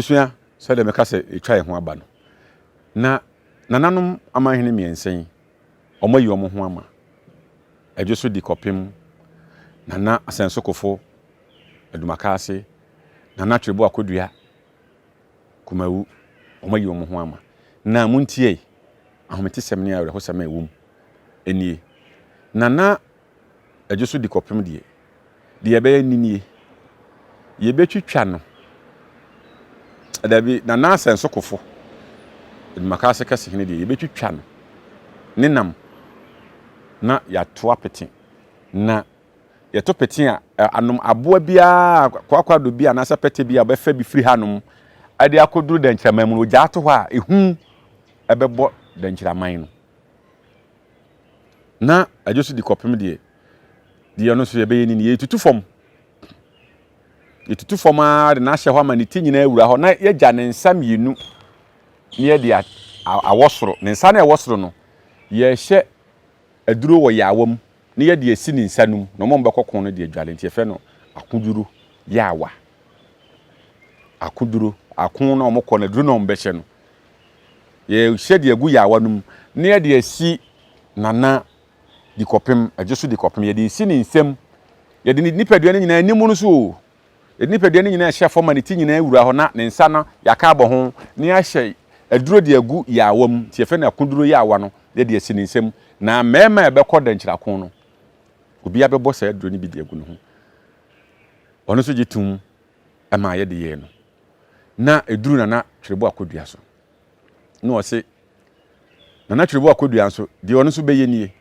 Abusua, sɛdeɛ meka sɛ yɛtwa yɛn ho aba no, na nananom amanhene mmiɛnsa yi, wɔayi wɔn ho ama. Ɛdwo so di kɔpem Nana Asɛnsokofo Adumakaase, Nana Twebo Akodua Kumawu, wɔayi wɔn ho ama. Na montie ahometesɛm ne awerɛhosɛm a ɛwɔ mu nie. Nana Ɛdwo so di kɔpem deɛ, deɛ ɛbɛyɛ ne nie, yɛbɛtwitwa no, dabi, Nana Asɛnsokofo Adumakaase Kɛsehene deɛ, yɛbɛtwitwa no ne nam na yɛato apete. Na yɛto pete a, anom aboa biara, kwakwado bi anaasɛ pɛtɛ bi a ɔbɛfa bi firi hanom de akɔduru dɛnkyerɛman mu no, ɔgyaa to hɔ a, ehu bɛbɔ dɛnkyerɛman no. Na adwo so di kɔpem deɛ, deɛ ɔno nso yɛbɛyɛ ni no, yɛtutu fam. Yɛtutu fam ara de no ahyɛ hɔ ama ne ti nyinaa awura hɔ na yɛagya ne nsa mmienu na yɛde awɔ soro. Ne nsa no a ɛwɔ soro no, yɛhyɛ aduro wɔ yaawa mu na yɛde asi ne nsa no mu na wɔn a wɔbɛkɔ ko no de adwale nti yɛfrɛ no akoduro yaawa. Akoduro, ako na wɔkɔ no aduro na wɔbɛhyɛ no. Yɛhyɛ de agu yaawa no mu na yɛde asi nana di kɔpem, ɛgye so di kɔpem, yɛde esi ne nsam. Yɛde ne nipadua no nyinaa anim no so o. Yɛde nipadua no nyinaa hyɛ fam ma ne ti nyinaa wura hɔ na ne nsa no yɛaka abɔ ho na yɛahyɛ aduro de agu yaawa mu. Nti yɛfrɛ no akoduro yaawa no yɛde asi ne nsam. Na mmarima a ɛbɛkɔ dɛnkyerɛako no, obiara bɛbɔ saa aduro no bi de agu ne ho. Ɔno nso gye tom ma yɛde yɛɛ no. Na ɛduru Nana Twerebo Akodua so. Na ɔse, Nana Twerebo Akodua nso, deɛ ɔno nso bɛyɛ nie.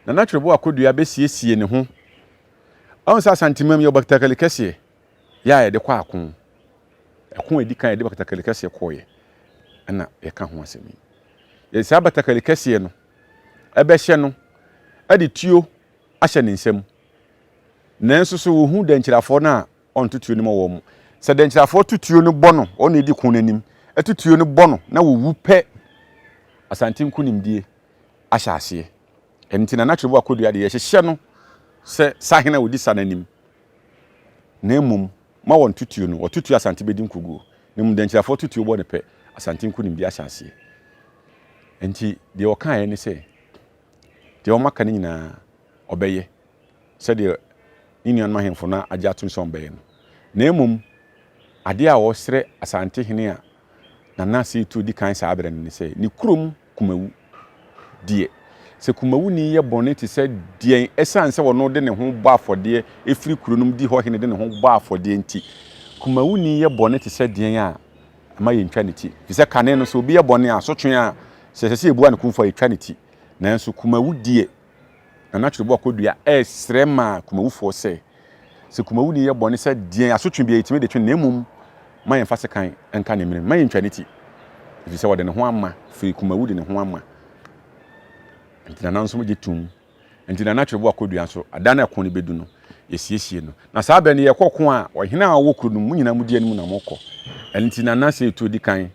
Nana Twerebo Akodua bɛsiesie ne ho. Ɔhu sɛ Asantemam yɛ batakari kɛseɛ yɛ a yɛde kɔ ako. Ɛko a ɛdi kan yɛde batakari kɛseɛ kɔɔeɛ ɛna yɛka ho asɛm yi. Yɛde saa batakari kɛseɛ no ɛbɛhyɛ no ɛde tuo ahyɛ ne nsam. Nanso so wohu dɛnkyirafoɔ no a ɔnto tuo no ma wɔn. Sɛ dɛnkyirafoɔ to tuo no bɔ no, wɔn na edi ko no anim, to tuo no bɔ no na wɔwu pɛ, Asante nkonimdie ahyɛ aseɛ. Ɛno nti Nana Twebo Akodua deɛ yɛhyehyɛ no sɛ sahene a ɔdi sa no anim. Na mmom ma wɔnto tuo no, wɔto tuo Asante bɛdi nkoguo. Na mmom dɛnkyirafoɔ to tuo bɔ no pɛ, Asante nkonimdie ahyɛ aseɛ. Nti deɛ ɔkaeɛ ne sɛ, deɛ wɔaka no nyinaa ɔbɛyɛ. sɛdeɛ ne nuanom ahemfo no agye atom sɛ wɔbɛyɛ no, na mmom adeɛ a ɔresrɛ Asantehene a Nana Seetuo di kan saa berɛ no ne sɛ, ne kurom Kumawu deɛ, sɛ Kumawuni yɛ bɔne te sɛ deɛn ɛsiane sɛ ɔno de ne ho bɔ afɔdeɛ firi kuro no mu di hɔ hene de ne ho bɔ afɔdeɛ nti, Kumawuni yɛ bɔne te sɛ deɛn a, mma yɛntwa ne ti. Ɛfiri sɛ kane no, sɛ obi yɛ bɔne a, asotwe a sɛ ɛsɛ sɛ yɛbua no kumfɔ a, yɛtwa ne ti. Nanso Kumawu deɛ, Nana Kyereboah Kodua resrɛ maa Kumawufoɔ sɛ, sɛ Kumawuni yɛ bɔne sɛ deɛn asotwe biara yɛtumi de twe no na mmom ma yɛmfa sekan nka ne menem, mma yɛntwa ne ti, ɛfiri sɛ ɔde ne ho ama, firi Kumawu de ne ho ama. Nti Nana nso gye toom. Nti Nana Kyereboah Kodua nso, da no a ɛko no bɛdu no, yɛsiesie no. Na saa berɛ no yɛkɔ ko a, ɔhene a ɔwɔ kuro no mu, mo nyinaa modi anim na mokɔ. Ɛno nti Nana Seetuo di kan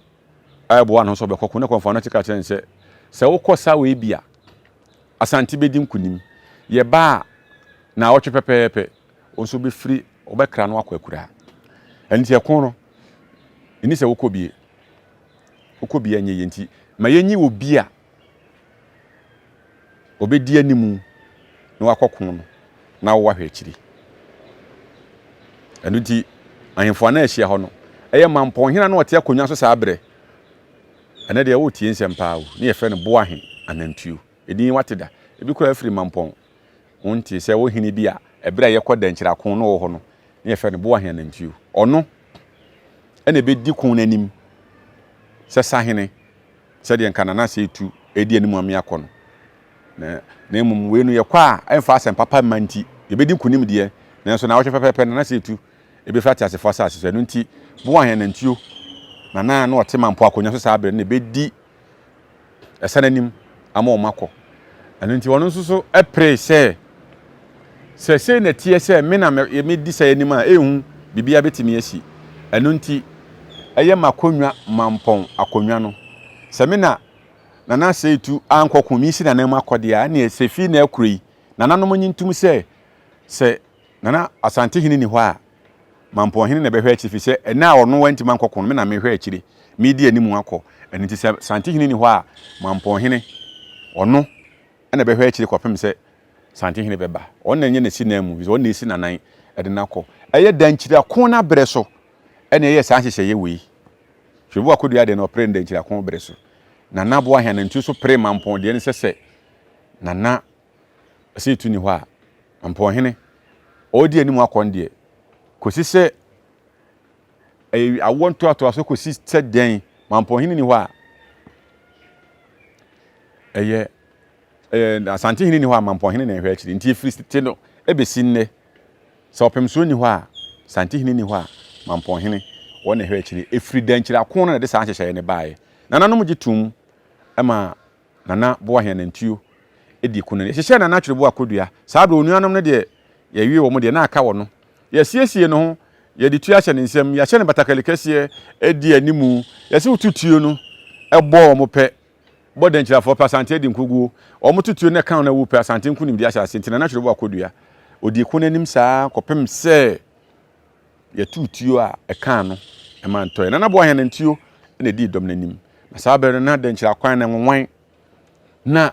ɛreboa ne ho sɛ ɔbɛkɔ ko, na Kɔmfoɔ Anokye ka kyerɛ no sɛ, sɛ wokɔ sa wei bi a, Asante bɛdi nkonim. Yɛba a, naawɔtwe pɛpɛɛpɛ, wo nso wobɛfiri, wobɛkra no akɔ akuraa. Ɛno nti ɛko no, ɛni sɛ wokɔ bie. Wokɔ bie ɛnyɛ yie nti, ma yɛnyi obi a ɔbɛdi animu na wakɔ ko no na wo wahwɛ akyiri. Ɛno nti, ahemfo a na ahyia hɔ no, ɛyɛ Mampɔnhene a na ɔte akonnwa so saa berɛ. Ɛnɛ deɛ woretie nsɛm paa o, ne yɛfrɛ no Boahe Anantuo. Edin yi woate da? Ebi koraa firi Mampɔn. Wontee sɛ wo hene bi a ɛberɛ a yɛkɔ Dankyira ko no wɔ hɔ no, ne yɛfrɛ no Boahe Anantuo. Ɔno na ɛbɛdi ko no anim sɛ sahene sɛdeɛ nka Nana Asei-Tu redi anim ame akɔ no. Na, na mmom wei no yɛkɔ a ɛmfa asɛm papa mma nti, yɛbɛdi nkonim deɛ, nanso naawɔtwe pɛpɛɛpɛ Nana Asei-Tu ɛbɛfiri ateasefoɔ asase so. Ɛno nti, Boahe Anantuo, Nana a na ɔte Mampo akonnwa so saa berɛ no na ɛbɛdi ɛsa no anim ama wɔn akɔ. Ɛno nti, ɔno nso so peree sɛ, sɛ sei na ɛteɛ sɛ me na medi sa anim a, ɛnhu, biribiara bɛtumi asi. Ɛno nti, ɛyɛ m'akonnwa Mampɔn akonnwa no. Sɛ me na Nana Aseitu ankɔ ko, mesi n'anan mu akɔ deɛ a, ɛnneɛ sɛ fii na ɛkorɔ yi, nananom nye ntom sɛ, sɛ Nana Asantehene nni hɔ a, Mampɔnhene na ɛbɛhwɛ akyiri, firi sɛ ɛnnɛ a ɔno wantumi ankɔ ko no, me na mehwɛ akyire, meredi anim akɔ. Ɛno nti sɛ Santehene nni hɔ a, Mampɔnhene, ɔno na ɛbɛhwɛ akyire kɔpem sɛ Santehene bɛba. Ɔno na ɛnyɛ n'asi nan mu, firi sɛ ɔno na ɛsi n'anan de no akɔ. Ɛyɛ Dankyiriako no aberɛ so na ɛyɛɛ saa nhyehyɛeɛ wei. Hwɛ Akɔdua deɛ no ɔperee no Dankyiriako berɛ so. Nana Boahe Anantuo nso peree Mampɔn deɛ no sɛ sɛ Nana Seetu nni hɔ a, Mampɔnhene ɔredi anim akɔ no deɛ, kɔsi sɛ ɛyɛ awoɔ ntoatoaso kɔsi sɛ dɛn, Mampɔnhene nni hɔ a, ɛyɛ ɛyɛ Asantehene nni hɔ a, Mampɔnhene na ɛhwɛ akyiri. Nti ɛfiri tete no ɛbɛsi nnɛ, sɛ Ɔpemsoɔ nni hɔ a, Santehene nni hɔ a, Mampɔnhene wɔn na ɛhwɛ akyiri. Ɛfiri Dankyiri ako no na ɛde saa nhyehyɛeɛ no baeɛ. Nananom gye toom ma Nana Boahe anantuo di ko no. Yɛhyehyɛɛ Nana Atwereboa Kodua. Saa berɛ onuanom no deɛ yɛwie wɔn deɛ na aka wɔ no. Yɛasiesie ne ho, yɛde tuo ahyɛ ne nsam, yɛahyɛ no batakari kɛseɛ di animu. Yɛse woto tuo no bɔ wɔn pɛ, bɔ Dankyirafoɔ pɛ, Asante adi nkoguo. Wɔn to tuo no ɛka wɔn awu pɛ, Asante nkonimdie ahyɛ aseɛ. Nti Nana Atwereboa Kodua, ɔdii ko no anim saa kɔpem sɛ Yɛtoo tuo a ɛkaa no ma ntɔe. Nana Boahen anantuo na edii dɔm no anim. Na saa bere no na Dɛnkyerɛ akwan no nwonwan. Na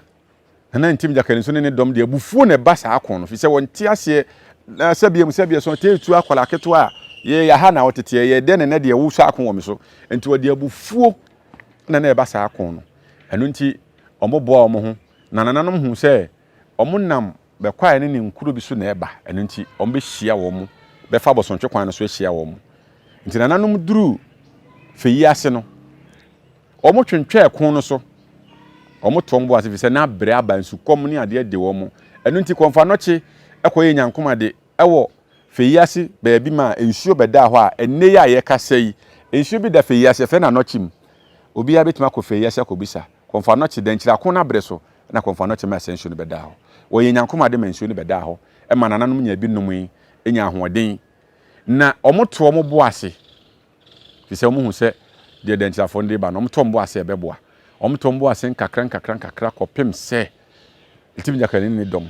Nana Ntim Gyakari nso ne ne dɔm de abufuo na ɛba saa ko no, firi sɛ wɔnte aseɛ na sɛbea mu sɛbea so ɔtee tuo akwadaa ketewa a yɛ yɛ ha na ɔteteɛ yɛ dɛn na ɛnɛ deɛ wosɔ ako wɔ me so. Nti wɔde abufuo na na ɛba saa ko no. Ɛno nti wɔboa wɔn ho na nananom hu sɛ wɔnam Bɛkwae ne ne nkuro bi so na ɛba, ɛno nti wɔbɛhyia wɔn, bɛfa Abosontwe kwan no so ahyia wɔn. Nti nananom duruu fɛ yi ase no, wɔtwentwɛɛ ko no so, wɔto wɔn bo ase firi sɛ na berɛ aba, nsukɔm ne adeɛ de wɔn. Ɛno nti Kɔmfoanɔkye kɔyɛɛ nyankomade wɔ fɛ yi ase baabi maa nsuo bɛdaa hɔ a ɛnnɛ yi a yɛkasa yi, nsuo bi da fɛ yi ase, yɛfrɛ no Anɔkye mu. Obiara bɛtumi akɔ fɛ yi ase akɔbisa. Kɔmfoanɔkye, Dankyiri ako no abere so na Kɔmfoanɔkye maa saa nsuo no bɛdaa hɔ. Wɔyɛɛ Nyankomade ma nsuo no bɛdaa hɔ ma nananom nyaa bi nomee, nyaa ahoɔden, na wɔtoo wɔn bo ase, firi sɛ wɔhu sɛ deɛ Dankyirafoɔ no de reba no, wɔto wɔn bo ase a ɛbɛboa. Wɔto wɔn bo ase nkakra nkakra nkakra kɔpem sɛ Ntim Gyakani ne ne dɔm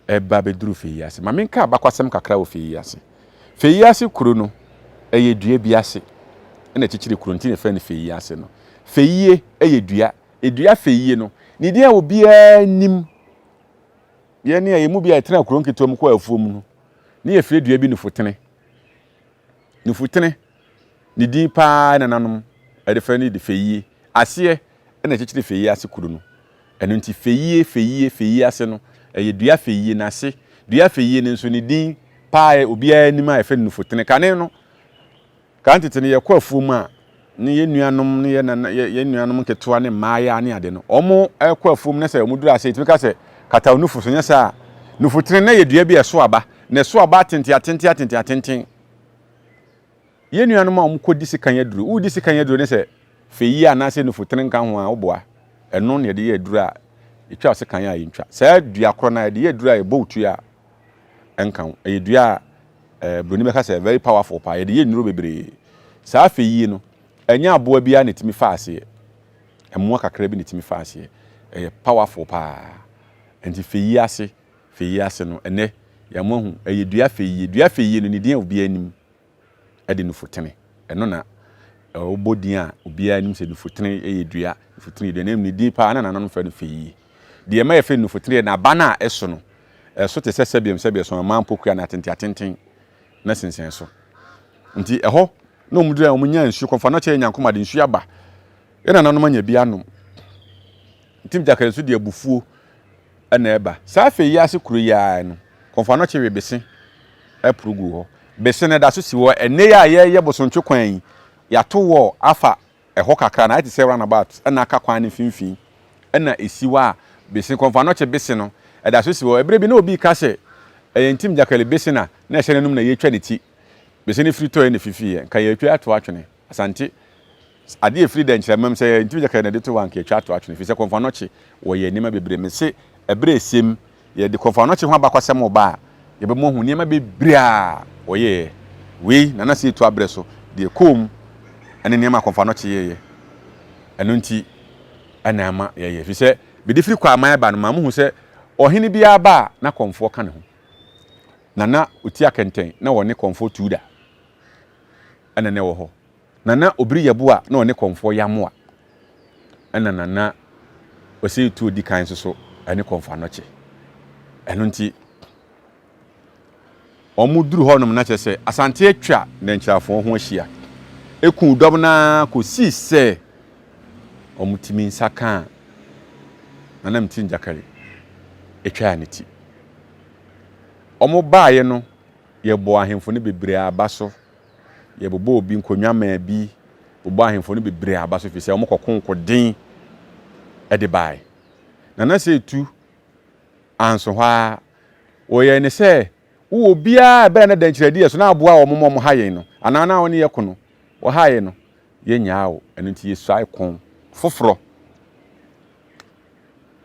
reba abɛduru Feyiase. Ma menka abakwasɛm kakra wɔ Feyiase. Feyiase kuro no, ɛyɛ dua bi ase na ɛkyekyere kuro nti na yɛfrɛ no Feyiase no. Feyie yɛ dua. Dua feyie no, ne din a obiara nim, yɛn a yɛn mu bi a yɛtena kuro nketewa mu kɔ afuo mu no, ne yɛfrɛ dua bi nufutene. Nufutene, ne din paa nananom de frɛ no de feyie. Aseɛ na ɛkyekyere feyie ase kuro no. Ɛno nti feyie, feyie, feyie ase no, ɛyɛ dua feyie n'ase. Dua feyie no nso ne din paa a obiara nim a yɛfrɛ no nufutene. Kane no, kan tete no yɛkɔ afuom a, ne yɛn nuanom ne yɛn nana yɛn nuanom nketewa ne mmaayaa ne ade no, wɔn kɔ afuom na sɛ wɔn duru ase yɛtumi ka sɛ kata wo nufu so nyɛ saa a, nufutene na yɛ dua bi a ɛso aba, na ɛso aba atenten atenten atenten atenten. Yɛn nuanom a wɔkɔdi sekan aduro, woredi sekan aduro ne sɛ feyie anaasɛ nufutene nka ho a, woboa. Ɛno na yɛde yɛ aduro a yɛtwa sekan a yɛntwa. Saa dua korɔ no a yɛde yɛ aduro a yɛbɔ wo tuo a ɛnka ho. Ɛyɛ dua a eh, buroni bɛka sɛ very powerful paa. Yɛde yɛ nnuro bebree. Saa feyie no, ɛnyɛ aboa biara na ɛtumi fa aseɛ. Mmoa kakra bi na ɛtumi fa aseɛ. Ɛyɛ powerful paa. Nti feyie ase, feyie ase no, ɛnɛ yɛn ahu, ɛyɛ dua feyie. Dua feyie no, ne din a obiara nim de nufutene. Ɛno na wɔbɔ din a obiara nim sɛ nufutene yɛ dua, nufutene yɛ dua. Na mmom ne din paa na nananom frɛ no feyie. Deɛ ɛma yɛfrɛ no nufutene yɛ n'aba no a ɛso no. Ɛso te sɛ sɛbeɛm sɛbeɛ so mmaa mpokua no atenten atenten na sensɛn so. Nti ɛhɔ na wɔn duru a wɔn nya nsuo kɔmfa no kyɛ Nyankoma de nsuo aba. Yɛn nananom anya bi anom. Nti gyakari nso de abufuo na ɛba. Saa afei yi ase kuro yi ara no, kɔmfa no kye we bese ɛporo gu hɔ. Bese no ɛda so si hɔ. Ɛnɛ yi a yɛyɛ bosontwe kwan yi, yɛato wɔ afa ɛhɔ kakra na ayɛ te sɛ runabout na aka kwan no mfimfini na ɛsi hɔ a bese kɔmfoanɔkye bese no ɛda so si hɔ. Ɛberɛ bi na obi reka sɛ ɛyɛ ntim gyakali bese na na ɛhyɛ n'anum na yɛretwa ne ti. Bese no firi tɔeɛ na ɛfifiiɛ. Nka yɛretwa ato atwene. Asante adeɛ ɛfiri dɛnkyerɛmam sɛ ɛyɛ ntim gyakali na ɛde to hɔ a nka yɛtwa ato atwene ɛfiri sɛ kɔmfoanɔkye wɔyɛ nneɛma bebree. Mese ɛberɛ ɛsɛm Yɛde Kɔmfoanɔkye ho abakwasɛm reba a, yɛbɛma woahu nneɛma bebree a wɔyɛeɛ. Wei na na Seetu abrɛ so, deɛ ɛkɔɔ mu ne nneɛma a Kɔmfoanɔkye yɛeɛ. Ɛno nti na ama yɛyɛ. Ɛfiri sɛ, mede firi Kwaman reba no, maa mohu sɛ ɔhene biara ba a, na kɔmfoɔ ka ne ho. Nana Oti Akɛntɛn na ɔne Kɔmfoɔ Tuuda ɛna na ɛwɔ hɔ. Nana Obiri Yeboah na ɔne Kɔmfoɔ Yamoa ɛna Nana Osei Tuo di kan nso so ɛne Kɔmfoɔ Anɔkye. Ɛno nti wɔn duru hɔnom na kyerɛ sɛ Asante atwa Nɛnkyerɛafoɔ ho ahyia ɛkuu dɔm no ara kɔsii sɛ wɔtumi nsa kaa Nana Mtiri Ngyakari ɛtwaa ne ti. Wɔbaeɛ no yɛbɔɔ ahemfo no bebree aba so Yɛbobɔɔ bi nkonnwa maa bi, bobɔɔ ahemfo no bebree aba so efisɛ wɔkɔko nkoden de bae. Nana Seetu anso hɔ ara. Wɔyɛɛ no sɛ wowɔ obiara a ɛbɛrɛ na dɛnkyerɛde yɛ so na aboa wɔn ma wɔha yɛn no, anaa na wɔne yɛ ko no, wɔha yɛn no, yɛnnyaa wo. Ɛno nti yɛsuae ko foforɔ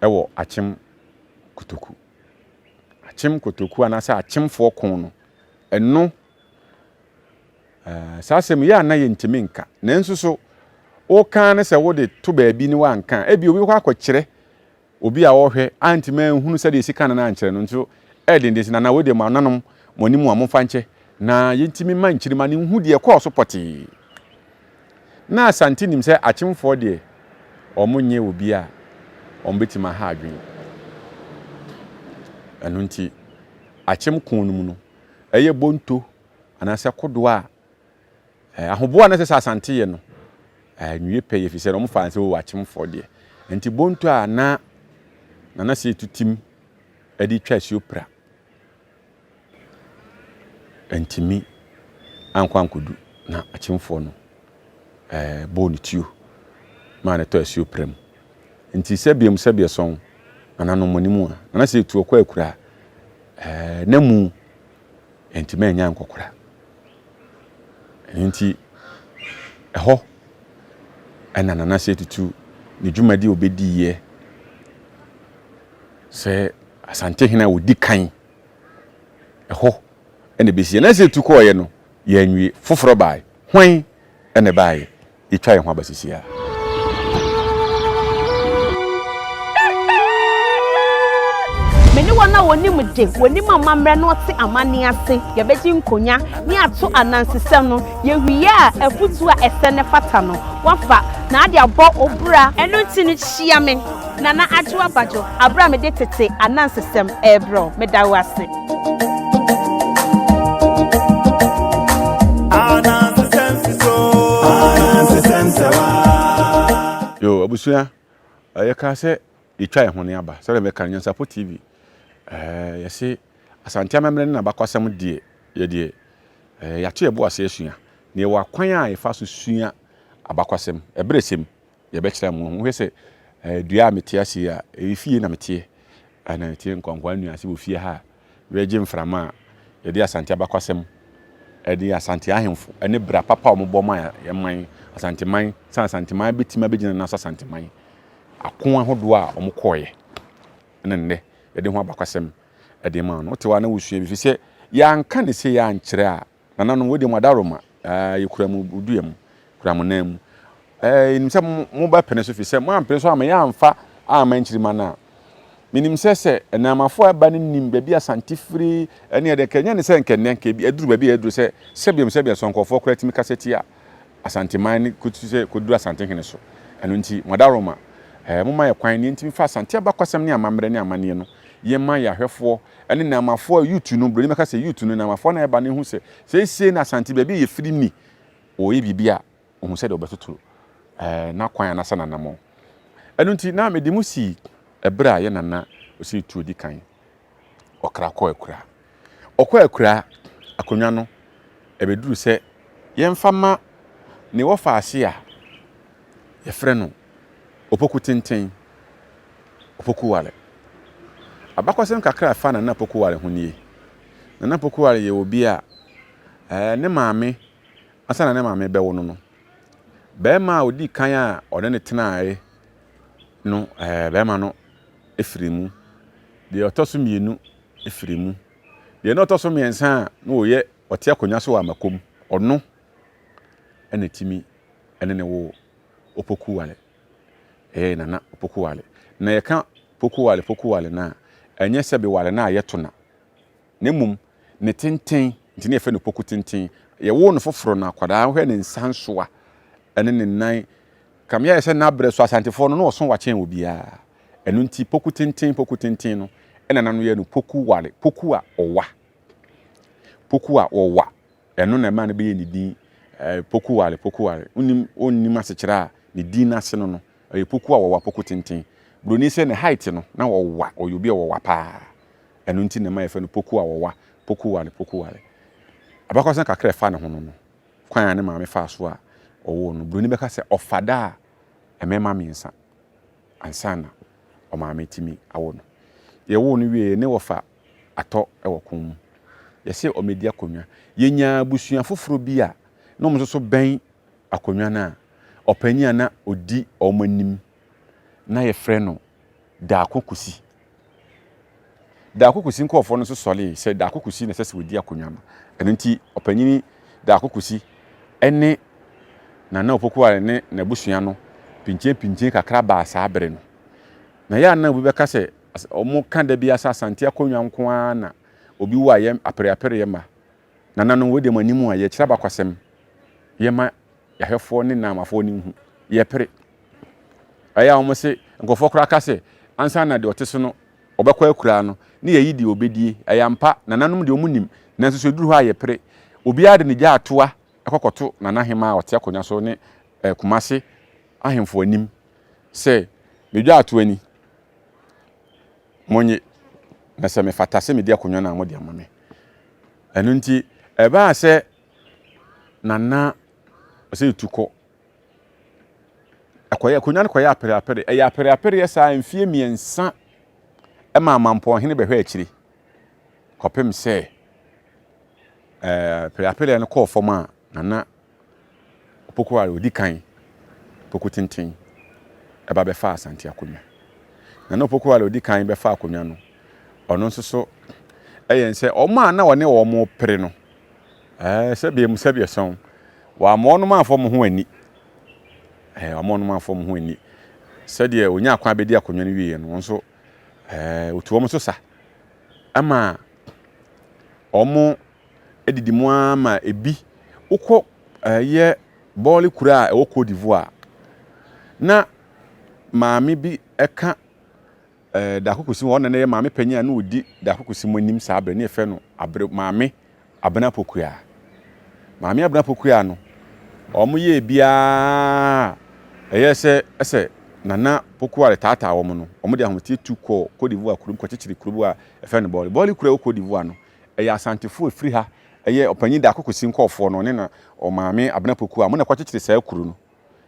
wɔ Akyem Kotoku. Akyem Kotoku anaasɛ Akyemfoɔ ko no, ɛno Saa asɛm yi, yɛ a na yɛntumi nka. Nanso so woka ara ne sɛ wode to baabi ne woanka a, ebia obi bɛkɔ akɔkyerɛ obi a ɔrehwɛ antumi anhunu sɛdeɛ ɛsi ka no no ankyerɛ no nso ɛyɛ denden sɛ nana wei deɛ mo ananom mo anim a momfa nkyɛ na yɛntumi ma nkyirima no nhu deɛ ɛkɔɔ so pɔtee. Na Asante nim sɛ akyemfoɔ deɛ wɔn nyɛ obi a wɔn bɛtumi aha adwene. Ɛno nti akyem ko no mu no ɛyɛ bonto anaasɛ kodoɔ a ahoboa a na ɛsɛ sɛ Asante yɛ no nwie pɛ yɛ ɛfiri sɛ wɔn faa sɛ o akyemfoɔ deɛ nti bonto a na Nana Seetu tim de twa asuo pra ntumi ankɔ ankɔdu na akyemfoɔ no bɔɔ ne tuo maa no tɔ asuo pra mu nti sɛ biam sɛ biɛsɔn nananom mo anim a Nana Seetu ɔkɔ akura na mu Enti mannya nkɔkora. Ɛno nti, ɛhɔ na Nana Osei Tutu ne dwumadi a ɔbɛdiiɛ sɛ Asantehene a ɔdi kan, ɛhɔ na ɛbɛsiiɛ. Nana Osei Tutu kɔeɛ no, yɛanwie. Foforɔ baeɛ. Hwan na ɛbaeɛ? Yɛtwa yɛn ho aba sisi a. Me ne wɔn a wɔnim de, wɔnim amammerɛ na wɔte amanne ase, yɛbɛgye nkonya ne ato anansesɛm no, yɛwie a, afutuo a ɛsɛ na ɛfata no, woafa na ade abɔ wo bra. Ɛno nti no, hyia me, Nana Adwoa Badwo, aberɛ a mede tete anansesɛm rebrɛ wo. Meda wo ase. Yo, abusua, yɛkaa sɛ yɛtwa yɛn ho ne aba. Sɛdeɛ mɛka no, Nyansapo TV, yɛse Asante amammerɛ ne n'abakwasɛm deɛ, yɛdeɛ, yɛato yɛn bo ase asua. Na yɛwɔ akwan a yɛfa so sua abakwasɛm, ɛberɛsɛm, yɛbɛkyerɛ mo. Wohwɛ sɛ dua a mete ase yi a, ɛyɛ fie na meteɛ. Ɛna meteɛ nkwankwaa nnua ase wɔ fie ha a, yɛregye mframa a yɛde Asante abakwasɛm de Asante ahemfo ne bra papa a wɔbɔ ma yɛn man, Asanteman, sɛ Asanteman bɛtumi abɛgyina nan so Asanteman ako ahodoɔ a wɔkɔeɛ ne nnɛ yɛde ho abakwasɛm de ma no. Wote hɔ a na wosua bi fi sɛ yɛanka ne sɛ yɛankyerɛ a Nananom, wei deɛ mo adaworoma, ɛɛ, yɛkura mo dua mu, kura mo nan mu. Ɛɛ, yɛnim sɛ mobɛpene so, firi sɛ moampene so amma yɛamfa amma nkyirimma no a. Menim sɛ sɛ nnɛɛmafoɔ a ɛba no nim baabi a Asante firi ne ɛdeɛ, nka ɛnyɛ ne sɛ nka nnɛ, nka ebi aduru baabi a aduru sɛ sɛbiam sɛbia so nkurɔfoɔ koraa tumi kasa tia Asanteman no kɔtu sɛ kɔduru Asantehene so. Ɛno nti, mo adaworoma, ɛɛ, momma yɛ kwan na yɛntumi fa Asante abakwasɛm ne amammerɛ ne amanneɛ no yɛma yɛn ahwɛfoɔ ne Namafoɔ a youth no, buroni bɛka sɛ youth no, Namafoɔ na ɛba no hu sɛ seesei na Asante baabi a yɛfiri ni, wɔyɛ biribi a, ɔhu sɛdeɛ ɔbɛtoto ɛɛ n'akwan anaasɛ n'anammɔn. Ɛno nti na mede mo sii ɛberɛ a yɛ nana Osei Tuo di kan ɔkra kɔɔ akuraa. Ɔkɔɔ akuraa, akonnwa no, ɛbɛduru sɛ yɛmfa ma ne wɔfa ase a yɛfrɛ no Opoku Tenten, Opoku Ware. Abakɔsɛm kakra a ɛfa Nana Opoku Ware ho nie. Nana Opoku Ware yɛ obi a ɛɛ ne maame, ansa na ne maame bɛwo no no, barima a ɔdii kan a ɔne no tenaeɛ no, ɛɛ barima no firii mu. Deɛ ɔtɔ so mmienu firii mu. Deɛ na ɔtɔ so mmiɛnsa a na ɔyɛ ɔte akonnwa so wɔ Amakom, ɔno na ɛtumi ne no woo Opoku Ware. Ɛyɛ Nana Opoku Ware. Na yɛka Poku Ware, Poku Ware no a, ɛnyɛ sɛ beware no a yɛto na. Na mmom, Ne tenten nti na yɛfrɛ no Poku tenten. Yɛwoo no foforɔ no akwadaa wohwɛ ne nsa nsoa ne ne nan kame ayɛ sɛ n'abrɛ so Asantefoɔ no na ɔso wa kyɛn obiara. Ɛno nti Poku tenten Poku tenten no ɛna nano yɛ no Poku ware Poku a ɔwa Poku a ɔwa ɛno na ɛma no bɛyɛ ne din eh, Poku ware Poku ware wonim wonnim asekyerɛ a ne din no ase no no ɛyɛ Poku a ɔwa Poku tenten. Buroni sɛ ne height no na ɔwa ɔyɛ obi a ɔwa paa. Ɛno nti na ɛma yɛfrɛ no Poku a wɔwa, Poku ware, Poku ware. Abakɔsɛm kakra a ɛfa ne ho no no, kwan a ne maame faa so a ɔwoo no, buroni bɛka sɛ ɔfa da a mmarima mmiɛnsa ansa na ɔmaame tumi awo no. Yɛwoo no wieeɛ, ne wɔfa atɔ wɔ ko mu. Yɛse ɔmmɛdi akonnwa. Yɛnyaa abusua foforɔ bi a na wɔn nso so bɛn akonnwa no a, ɔpanin a na ɔdi wɔn anim na yɛfrɛ no Daako Kusi. Daako Kusi nkurɔfoɔ no nso sɔree sɛ Daako Kusi na ɛsɛ sɛ ɔdi akonnwa no. Ɛno nti, ɔpanyini Daako Kusi ne Nana Opoku Ware ne n'abusua no pinkyenpinkyen kakra baa saa bere no. Na ɛyɛ a na obi bɛka sɛ wɔka da biara sɛ Asante akonnwa nko ara na obi wɔ a yɛ apereapereɛ mma. Nananom, wei deɛ mo anim a yɛkyerɛ abakwasɛm yɛma yɛahwɛfoɔ ne naamafoɔ no nhu. Yɛpere. Ɛyɛ a wɔn se nkurɔfoɔ koraa ka sɛ ansa na deɛ ɔte so no ɔbɛkɔ akuraa no ne yɛyi deɛ ɔbɛdie. Ɛyɛ ampa, nananom deɛ wɔn nim, nanso sɛ ɛduru hɔ a yɛpere. Obiara de ne gya atoa kɔ kɔto Nana Hemaa a ɔte akonnwa so ne eh, Kumase ahemfo anim sɛ me dwa atoa ni, monnye, na sɛ mefata sɛ medi akonnwa no a mode ama me. Ɛno nti ɛbaa sɛ Nana ɔsɛ tu kɔ Ɛkɔyɛ akonnwa no kɔyɛ apereapere. Ɛyɛ apereapereɛ saa mfeɛ mmiɛnsa ma amampɔnhene bɛhwɛ akyire kɔpem sɛ ɛɛ apereapereɛ no kɔɔ fam a Nana Opoku a ɔdi kan Poku Tenten ɛba bɛfaa Asante akonnwa. Nana Opoku a ɔdi kan bɛfaa akonnwa no, ɔno nso so ɛyɛ sɛ wɔn a na ɔne wɔn pere no Ɛɛ, sɛdeɛ mu sɛdeɛ sɔn. Wɔamma wɔnom amfa wɔn ho anni. Ɛɛ, wɔamma wɔnom amfa wɔn ho anni. Sɛdeɛ wɔnyaa kwan bɛdi akonnwa no wieeɛ no, wɔn nso, ɛɛ, wɔtu wɔn so sa. Ɛma wɔn didi mu ara ma ebi wokɔ ɛyɛ bɔɔle kuro a ɛwɔ Cote d'Ivoire na maame bi ɛka ɛɛ Daako Kusi hɔ, ɔno na ɛyɛ maame panyin a na ɔdi Daako Kusi mu anim saa berɛ, ne yɛfrɛ no Abere Maame Abena Pokuaa. Maame Abena Pokuaa no, wɔyɛɛ biara ɛyɛɛ sɛ ɛsɛ Nana Pokuaa retaataa wɔn no, wɔde ahometeɛ tu kɔɔ Cote d'Ivoire kurom kɔkyekyere kuro bi a yɛfrɛ no Bɔɔle. Bɔɔle kuro a ɛwɔ Cote d'Ivoire no, ɛyɛ Asantefoɔ a ɛfiri ha, ɛyɛ ɔpanyin Daako Kusi nkɔɔfoɔ no, ɔne na ɔmaame Abena Pokuaa, wɔn na ɛkɔkyekyere saa kuro no.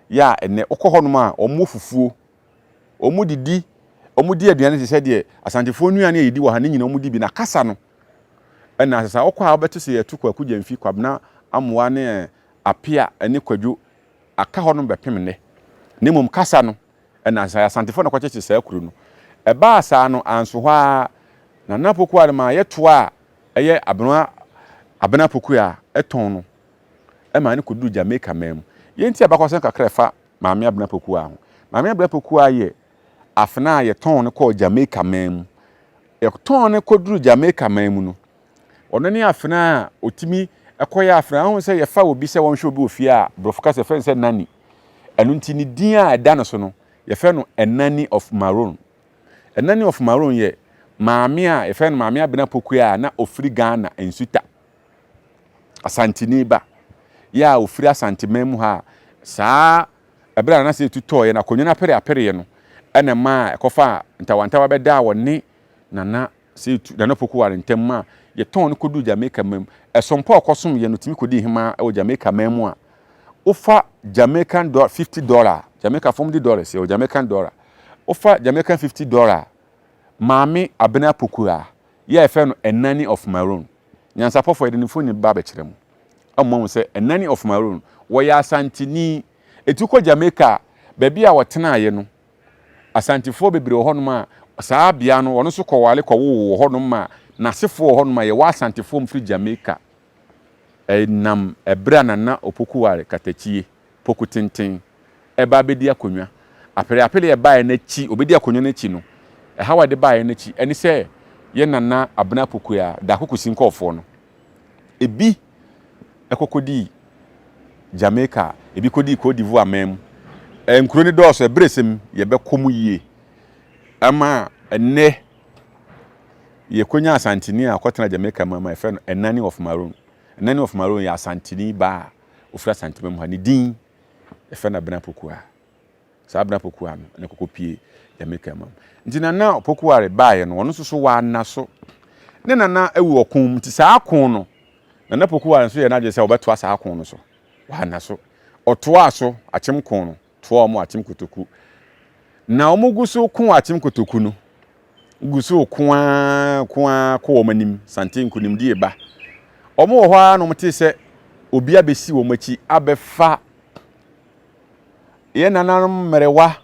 Yɛ a ɛnnɛ wokɔ hɔnom a, wɔwɔ fufuo, Wɔdidi, wɔdi aduane te sɛ deɛ Asantefoɔ nnuane a yɛdi wɔ ha no nyinaa wɔdi bi. Na kasa no, ɛna sɛ wokɔ a wobɛte sɛ yɛto Kwaku Gyamfi, Kwabena Amoah ne Apea ne Kwadwo aka hɔ nom bɛpem nnɛ. Na mmom kasa no, ɛna sɛ Asantefoɔ na kɔkyekye saa kuro no. Ɛbaa saa no, anso hɔ ara, Nana Poku Arema yɛtoa a ɛyɛ Abena Abena Poku a ɛtɔn no ɛma no kɔduru Jamaica man mu. Yɛnti abakɔsɛm kakra ɛfa Maame Abena Pokuaa ho. Maame Abena Pokuaa yɛ afenaa a yɛtɔn no kɔɔ Jamaica man mu. Yɛtɔn no kɔduru Jamaica man mu no, ɔno ne afenaa a ɔtumi kɔyɛ afenaa. Wohu sɛ yɛfa obi sɛ wɔnhwɛ obi wɔ fie a, borɔfo kasa yɛfrɛ no sɛ nanny. Ɛno nti ne din a ɛda no so no, yɛfrɛ no a nanny of Maroon. A nanny of Maroon yɛ maame a yɛfrɛ no Maame Abena Pokuaa a na ɔfiri Ghana Nsuta. Asanteni ba, yɛ a ɔfiri Asanteman mu ha a, saa ɛberɛ a Nana Setu tɔeɛ no, akonnwa no apereapereɛ no ɛna ɛmaa ɛkɔfaa ntawantawa bɛdaa ɔne Nana Setu, Nana Opoku Ware ntam ma yɛtɔn no kɔduu Jamaica man mu. Ɛsom pa a ɔkɔsomyɛ no tumi kɔdii hemaa wɔ Jamaica man mu a, wofa Jamaican dollar, 50 dollar, Jamaica fam di dollars, yɛwɔ Jamaican dollar, wofa Jamaican 50 dollar, Maame Abena Poku a, yɛ a yɛfrɛ no Ɛnani of Maroon, Nyansapɔfoɔ, yɛde ne mfoni ba abɛkyerɛ mo ama moahu sɛ Ɛnani of Maroon, wɔyɛ Asanteni. Enti wokɔ Jamaica a, baabi a wɔtenaeɛ no, Asantefoɔ bebree wɔ hɔnom a saa bea no, wɔn nso kɔware kɔwoo wɔ hɔnom ma n'asefoɔ wɔ hɔnom a yɛwɔ Asantefoɔ mfiri Jamaica. Ɛnam ɛberɛ a Nana Opoku Ware Katakyie, Poku Tenten, reba abɛdi akonnwa. Apereapere a ɛbaeɛ no akyi, ɔbɛdi akonnwa no akyi no, ɛhaw a ɛde baeɛ no akyi, ɛne sɛ yɛn Nana Abena Pokuaa, Daako Kusi nkɔɔfoɔ no. Ebi kɔkɔdii Jamaica, ebi kɔdii Cote d'Ivoire man mu. Nkuro no dɔɔso, ɛberɛ sɛm yɛbɛkɔ mu yie. Ɛma ɛnnɛ yɛkɔnya Asanteni a ɔkɔtena Jamaica man mu a yɛfrɛ no Enani of Maroon. Enani of Maroon yɛ Asanteni baa a ɔfiri Asantema mu ha. Ne din yɛfrɛ no Abena Pokuaa. Saa Abena Pokuaa no na ɛkɔkɔpie Jamaica man mu. Nti Nana Pokuare baeɛ no, ɔno nso so wanna so. Ne nana awu ɔko mu, nti saa ko no, Nana Pokuare nso yɛɛ n'adwene sɛ ɔbɛtoa saa ko no so. Wanna so. Ɔtoaa so, Akyem ko no, toaa wɔn Akyem Kotoku. Na wɔgu so ko Akyem Kotoku no, gu so ko ara ko ara kɔ wɔn anim, Sante nkonimdie ba. Wɔn wɔ hɔ ara na wɔtee sɛ obi abɛsi wɔn akyi abɛfa yɛn nananom mmerewa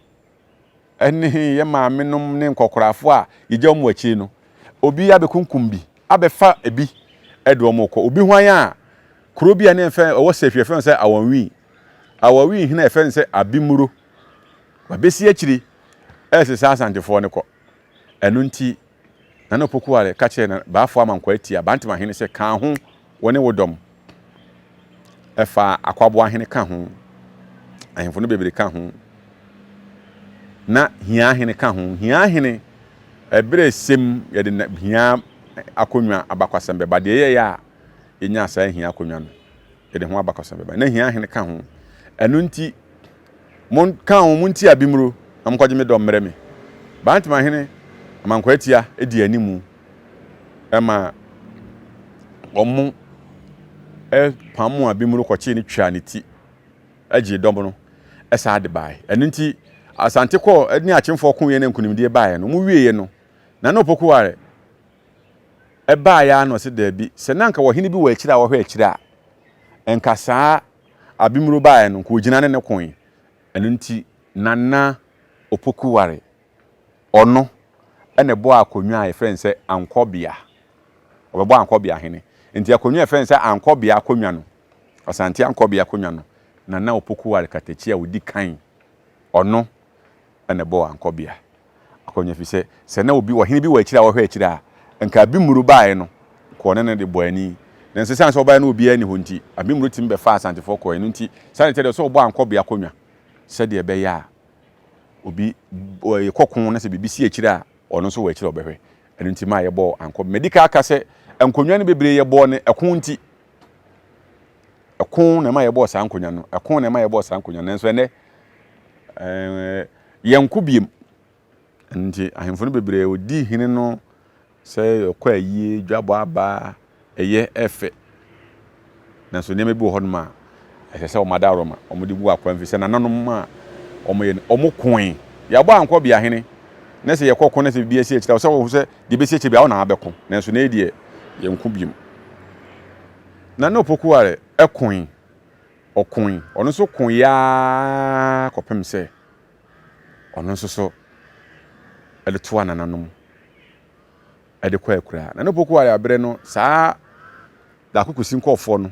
ne yɛn maamenom ne nkɔkorafoɔ a yɛgya wɔn akyire no, obi abɛkunkum bi, abɛfa bi de wɔn rekɔ. Obi hwan a, kuro bi a ne yɛfrɛ ɛwɔ Sefwi yɛfrɛ no sɛ Awanwi. Awanwi hene a yɛfrɛ no sɛ Abimuro. Wabɛsi akyire ɛresesa Asantefoɔ no kɔ. Ɛno nti, Nana Opoku Ware ka kyerɛɛ na Baafoɔ Amankwaa Atia, Bantam ahene sɛ, Ka ho, wo ne wo dɔm. Ɛfaa Akwaboa hene ka ho, ahemfo no bebree ka ho, na Hia hene ka ho. Hia hene, ɛberɛ ɛsɛm yɛde na Hia akonnwa abakwasɛm bɛba. Deɛ ɛyɛeɛ a yɛnyaa saa Hia akonnwa no, yɛde ho abakɔsɛm bɛba. Na Hia hene ka ho. Ɛno nti, Monka ho, montie Abimuro, na monkɔgye me dɔm mmrɛ me. Bantama hene Amankwaatia dii animu ma wɔpamoo Abimuro kɔkyee no twaa ne ti gyee dɔm no saa de baeɛ. Ɛno nti, Asante kɔɔ ne Akyemfoɔ koeɛ na nkunimdie baeɛ no, wɔwieeɛ no, Nana Opoku Ware baeɛ ara na ɔse daabi, sɛ na anka ɔhene bi wɔ akyire a ɔhwɛ akyire a, nka saa Abimuro baeɛ no, nka ɔgyina ne ne koe. Ɛno nti, Nana Opoku Ware, ɔno na ɛbɔɔ akonnwa a yɛfrɛ no sɛ Ankɔbea. Ɔbɛbɔɔ Ankɔbea hene. Nti akonnwa a yɛfrɛ no sɛ Ankɔbea akonnwa no, Asante Ankɔbea akonnwa no, Nana Opoku Ware Katakyi a ɔdi kan, ɔno na ɛbɔɔ Ankɔbea akonnwa ɛfiri sɛ, sɛ na obi, ɔhene bi wɔ akyire a ɔhwɛ akyire a, nka Abimuro baeɛ no, nka ɔne no de bɔɔ ani. Nanso ɛsiane sɛ ɔbaeɛ no obiara nni hɔ nti, Abimuro tumi bɛfaa Asantefoɔ kɔeɛ. Ɛno nti, saa na ɛteɛ deɛ, ɔsɛ ɔbɔ Ankɔbea akonnwa sɛdeɛ ɛbɛyɛ a obi yɛkɔ ko na sɛ biribi si akyire a, ɔno nso wɔ akyire a ɔbɛhwɛ. Ɛno nti maa yɛbɔɔ Ankɔbea. Madi kan aka sɛ nkonnwa no bebree yɛbɔɔ no ɛko nti. Ɛko na ɛma yɛbɔɔ saa nkonnwa no. Ɛko na ɛma yɛbɔɔ saa nkonnwa no. Nanso ɛnnɛ, ɛɛ yɛnko biem. Ɛno nti ahemfo no bebree wɔdi hene no sɛ ɔkɔ ayie, dwabɔ aba, ɛyɛ ɛfɛ. Nanso nneɛma bi wɔ hɔnom a ɛsɛ sɛ wɔn adaworoma wɔde gu akwan fi sɛ nananom a wɔyɛ no wɔn koe. Yɛabɔ ankɔ bea hene na sɛ yɛkɔ ko na sɛ biribi asi akyire a sɛ wɔhu sɛ deɛ ɛbɛsi akyire biara wo na abɛko. Nanso na deɛ yɛnko biom. Nana Opoku-Ware koe, ɔkoe, ɔno nso koeɛ ara kɔpem sɛ ɔno nso so de toa nananom de kɔ akuraa. Nana Opoku Ware aberɛ no, saa Daako Kwesi nkurɔfoɔ no,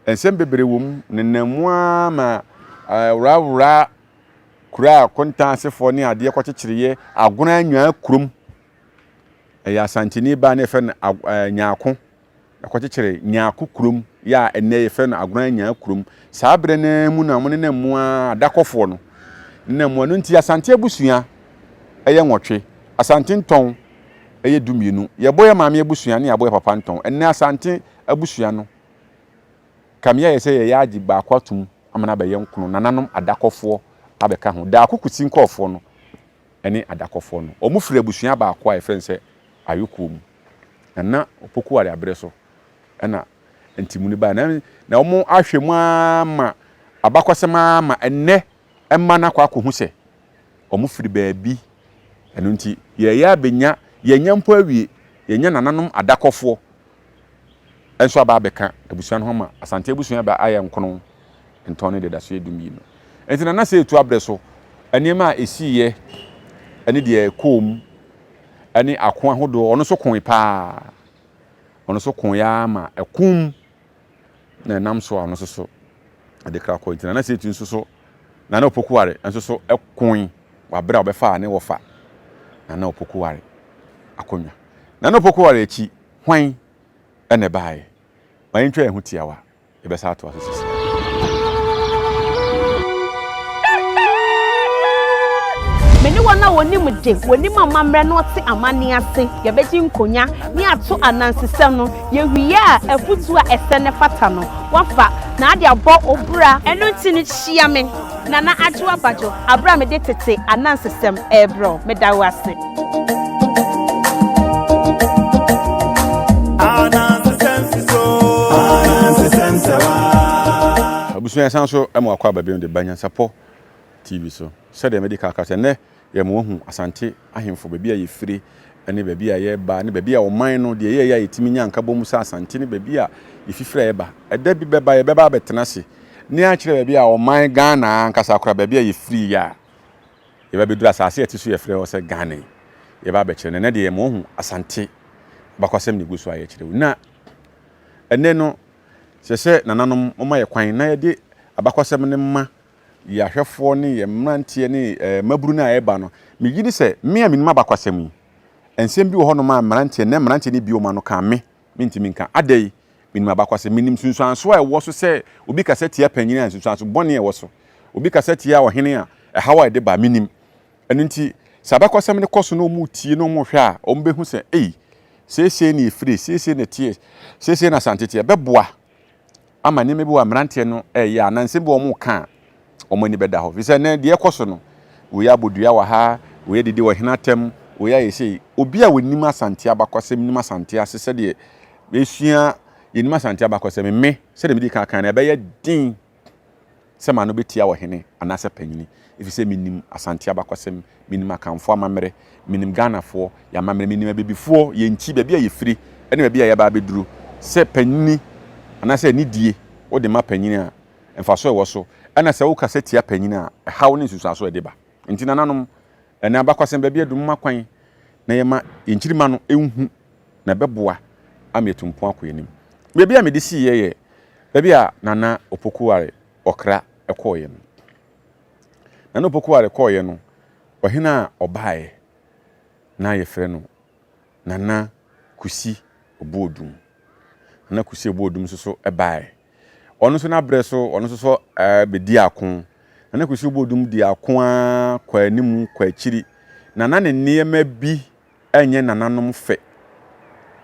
nsɛm bebree wɔ mu, nenam mu ara ma wurawura kura a kontan asefoɔ ne adeɛ kɔkyekyereeɛ Agona Nyaa kurom. Ɛyɛ Asanteni baa na yɛfrɛ no Nyaako. Ɛkɔkyekyere Nyarko kurom yɛ a ɛnnɛ yɛfrɛ no Agona Nyaa kurom. Saa berɛ no ara mu na wɔnenam mu ara, adakɔfoɔ no nenam mu. Ɛno nti Asante abusua yɛ nwɔtwe, Asante ntɔn yɛ dumienu. Yɛbɔ yɛn maame abusua ne yɛabɔ yɛn papa ntɔn. Ɛnnɛ Asante abusua no, kame ayɛ sɛ yɛyɛ agye baako atom ama no abɛyɛ nkono. Nananom adakɔfoɔ abɛka ho. Daako Kusi nkurɔfoɔ no ne adakɔfoɔ no, wɔfiri abusua baako a yɛfrɛ no sɛ Ayokuo mu. Na na Opoku ware aberɛ so na ntimu no baeɛ. Na na wɔn ahwɛ mu ara ma abakɔsɛm ara ma ɛnnɛ mma no akɔ akɔhu sɛ wɔn firi baabi. Ɛno nti yɛyɛ abɛnya, yɛnya mpo awie, yɛnya nananom adakɔfoɔ nso aba abɛka abusua no ho ama Asante abusua ba ayɛ nkono ntɔn ne dedaso yɛ dumienu. Nti Nana Sɛ Etu aberɛ so nneɛma a ɛsiiɛ ne deɛ ɛkɔɔ mu ne ako ahodoɔ, ɔno nso koe paa. Ɔno nso koe ara ma ɛko mu na ɛnam so a ɔno nso so de kra kɔe. Nti Nana Setu nso so, Nana Opokuware nso so koe wɔ abere a ɔbɛfaa ne wɔfa Nana Opokuware akonnwa. Nana Opokuware akyi, hwan na ɛbaeɛ? Ma yɛntwa yɛn ho tiawa, yɛbɛsan atoa so sisi. Me ne wɔn a wɔnim de, wɔnim amammerɛ na wɔte amanne ase, yɛbɛgye nkonya ne ato anansesɛm no, yɛwie a, afutuo a ɛsɛ na ɛfata no, woafa na ade abɔ wo bra. Ɛno nti no, hyia me, Nana Adwoa Badwo, aberɛ a mede tete anansesɛm rebrɛ wo. Meda wo ase. Abusua yɛsan so ma wakɔ aba bio de ba Nyansapɔ TV so. Sɛdeɛ madi kan aka sɛ nnɛ yɛma wahu Asante ahemfo, baabi a yɛfiri ne baabi a yɛba ne baabi a ɔman no deɛ yɛyɛ a yɛtumi nya nkabom sɛ Asante ne baabi a yɛfifiri a yɛba. Ɛda bi bɛba yɛbɛba abɛtena ase ne akyerɛ baabi a ɔman Ghana ankasa koraa baabi a yɛfiri yɛ a yɛba bɛduru asase a ɛte so yɛfrɛ hɔ sɛ Ghana yi, yɛba abɛkyerɛ no. Ɛnnɛ deɛ yɛma woahu Asante abakwasɛm na ɛgu so a yɛkyerɛ wo. Na ɛnnɛ no, sɛ sɛ nananom moma yɛ kwan na yɛde abakwasɛm no ma yɛ ahwɛfoɔ ne yɛ mmeranteɛ ne eh, mmabunu no a ɛreba no, megye di sɛ me a menim abakwasɛm yi, nsɛm bi wɔ hɔnom a mmeranteɛ, nnɛ mmeranteɛ no bi wɔn ano ka me, mentumi nka. Adɛn? Menim abakwasɛm, menim nsunsuansoɔ a ɛwɔ so sɛ obi kasa tia panyin a nsunsuanso bɔne a ɛwɔ so. Obi kasa tia ɔhene a, ɛhaw a ɛde ba, menim. Ɛno nti, sɛ abakɔsɛm no kɔ so na wɔretie na wɔrehwɛ a, wɔbɛhu sɛ, ei, seesei na ɛfiri, seesei na ɛteɛ, seesei na Asante teɛ. Ɛbɛboa ama nneɛma bi wɔ a mmeranteɛ no reyɛ anaa nsɛm bi wɔ wɔreka a, wɔn ani bɛda hɔ. Ɛfiri sɛ nnɛ deɛ ɛkɔ so no, wei abɔ dua wɔ ha, wei adidi ɔhene atɛm, wei ayɛ sei. Obi a ɔnim Asante abakɔsɛm, nim Asante ase sɛdeɛ yɛsua, yɛnim Asante abakɔsɛm, me, sɛdeɛ medi kan kan no, ɛbɛyɛ den sɛ m'ano bɛtia ɔhene anaasɛ panyini, ɛfiri sɛ menim Asante abakɔsɛm, menim Akanfoɔ amammerɛ, menim Ghanafoɔ yɛn amammerɛ, menim Abibifoɔ yɛn nkyi, baabi a yɛfiri ne baabi a yɛaba abɛduru. Sɛ panyini anaasɛ anidie wode ma panyini a, mfasoɔ a ɛwɔ so, ɛna sɛ wokasa tia panyini a, ɛhaw ne nsunsuansoɔ a ɛde ba. Nti nananom, ɛnɛ abakɔsɛm baabi adu, momma kwan na yɛma yɛn nkyirimma no nhu na ɛbɛboa ama yɛatu mpɔn akɔ yɛn anim. Baabi a mede siiɛ yɛ baabi a Nana Opoku-Ware Ɔkra kɔeɛ no. Nana Opoku-Ware kɔeɛ no, ɔhene a ɔbaeɛ na yɛfrɛ no Nana Kusi Obuodum. Nana Kusi Obuodum nso so baeɛ. Ɔno nso n'abrɛ so, ɔno nso so bɛdi ako. Nana Kusi Obuodum di ako ara kɔ anim kɔ akyiri. Na na ne nneɛma bi ɛnyɛ nananom fɛ.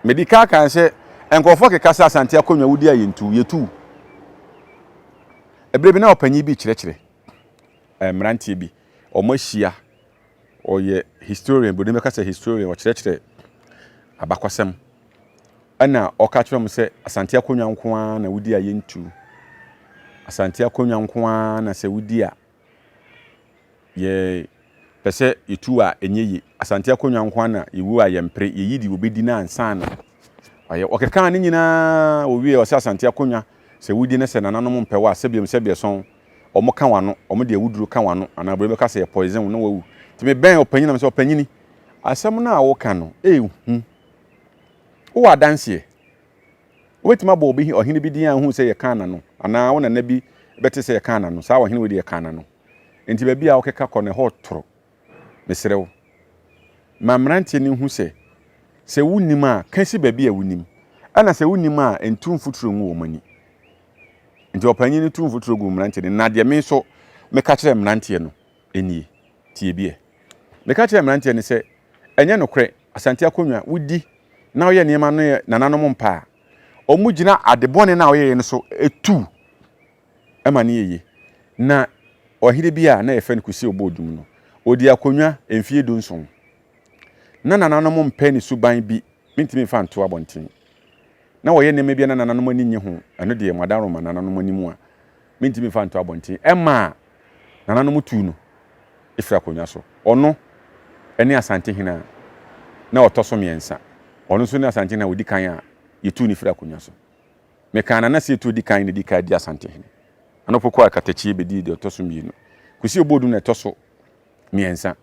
Medi kan kae sɛ nkurɔfoɔ keka sɛ Asante akonnwa wodi a yɛntu, yɛtu. Ɛberɛ bi na ɔpanyin bi rekyerɛkyerɛ mmeranteɛ bi, wɔahyia, ɔyɛ historian, buroni bɛka sɛ historian, ɔkyerɛkyerɛ abakɔsɛm. Ɛna ɔka kyerɛ wɔn sɛ Asante akonnwa nko ara na wodi a yɛntu. Asante akonnwa nko ara na sɛ wodi a Yɛpɛ sɛ yɛtu a ɛnyɛ yie. Asante akonnwa nko ara na yɛwu a yɛmpere. Yɛyi deɛ wɔbɛdi no ansa na wayɛ. Ɔkekaa ne nyinaa ɔwieɛ ɔsɛ Asante akonnwa sɛ wodi na sɛ nananom mpɛ wo a sɛbiam sɛbiɛsɔn wɔn ka w'ano, wɔn de awuduro ka w'ano anaa buroni bɛka sɛ yɛ poison wo na wawu. Nti mebɛn ɔpanyin na mesɛ ɔpanyini asɛm no a woka no ɛyɛ hu. Wowɔ adanseɛ? Wobɛtumi abɔ obi ɔhene bi din a wohu sɛ yɛkaa n'ano anaa wo nana bi bɛte sɛ yɛkaa n'ano saa ɔhene wei deɛ yɛkaa n'ano. Enti baabi a wokeka kɔ no, ɛhɔ retoro. Mesrɛ wo, ma mmeranteɛ no nhu sɛ, sɛ wonnim a, ka si baabi a wonim, ɛnna sɛ wonnim a, ntu mfuturo ngu wɔn ani. Enti ɔpanyin no tuu mfuturo guu mmeranteɛ no ani, na deɛ me nso meka kyerɛɛ mmeranteɛ no nie, tie bi ɛ. Meka kyerɛɛ mmeranteɛ no sɛ, ɛnyɛ nokorɛ, Asante akonnwa, wodi na woyɛ nneɛma no yɛ nananom mpa a, wɔgyina ade bɔne no a woyɛeɛ no so tu ma no yɛ yie. Na ɔhene bi a na yɛfrɛ no Kusi Obodum no, ɔdii akonnwa mfeɛ dunson. Na nananom mpɛ ne suban bi, mentumi mfa nto abɔnten. Na wɔyɛ nneɛma bi a na nananom ani nnye ho, ɛno deɛ mo adaworoma nananom anim a, mentumi mfa nto abɔnten. Ɛmaa nananom tuu no firi akonnwa so. Ɔno ne Asantehene a na ɔtɔ so mmiɛnsa. Ɔno nso ne Asantehene a ɔdi kan a yɛtuu no firi akonnwa so. Mekaa Nana Sietu odi kan na edi kan di Asantehene. Nana Opoku a Katakyie bedii deɛ ɔtɔ so mmienu. Kwesi Oboodum na ɛtɔ so mmiɛnsa.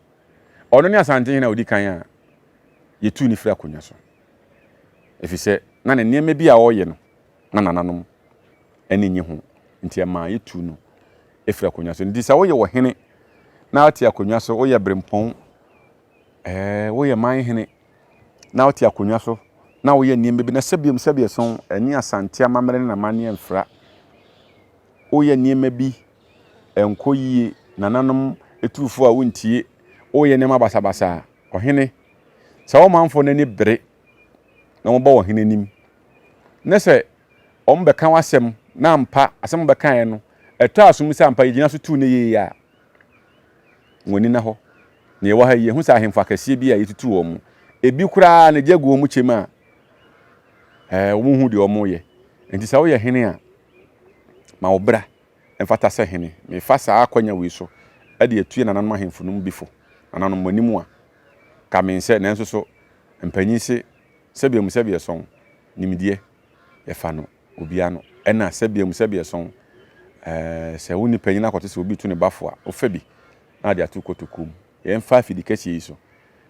Ɔno ne Asantehene a odi kan a yɛtuu no firi akonnwa so. Efisɛ na ne nneɛma bi a ɔreyɛ no, na nananom ani nnye ho, nti ɛmaa yɛtuu no firi akonnwa so. Nti sɛ woyɛ ɔhene na wote akonnwa so, woyɛ berempɔn, ɛɛ woyɛ manhene na wote akonnwa so. na woyɛ nneɛma bi na sɛbiom sɛbiɛso ɛne Asante amammerɛ ne n'amanneɛ mfra. Woyɛ nneɛma bi ɛnkɔ yie, nananom tu fo a wontie, woyɛ nneɛma basabasa a, ɔhene, sɛ wo manfoɔ no ani bere na wɔba ɔhene anim ne sɛ wɔbɛka w'asɛm na ampa asɛm wɔbɛkaeɛ no ɛtɔ asom sɛ ampa yɛgyina so tu no yie a, wɔn ani nna hɔ. Nea ɛwɔ ha yi, yɛhu sɛ ahemfo akɛseɛ bi a yɛtutu wɔn. Ebi koraa no gya gu wɔn kyɛm a, ɛɛ wɔn hu deɛ wɔyɛ. Nti sɛ woyɛ hene a, ma wo bra mfata sɛ hene. Mefa saa akwanya wei so de atue nananom ahemfo no mu bi fo. Nananom, mo anim a, ka me nsɛ, nanso so mpanyin se sɛbea mu sɛbea sɔn, nimdeɛ, yɛfa no obi ano. Ɛna sɛbea mu sɛbea sɔn, ɛɛ sɛ wo ne panyin akɔte sɛ obi retu ne ba fo a, wofa bi na ade ato kotokuo mu. Yɛmfa afidi kɛseɛ yi so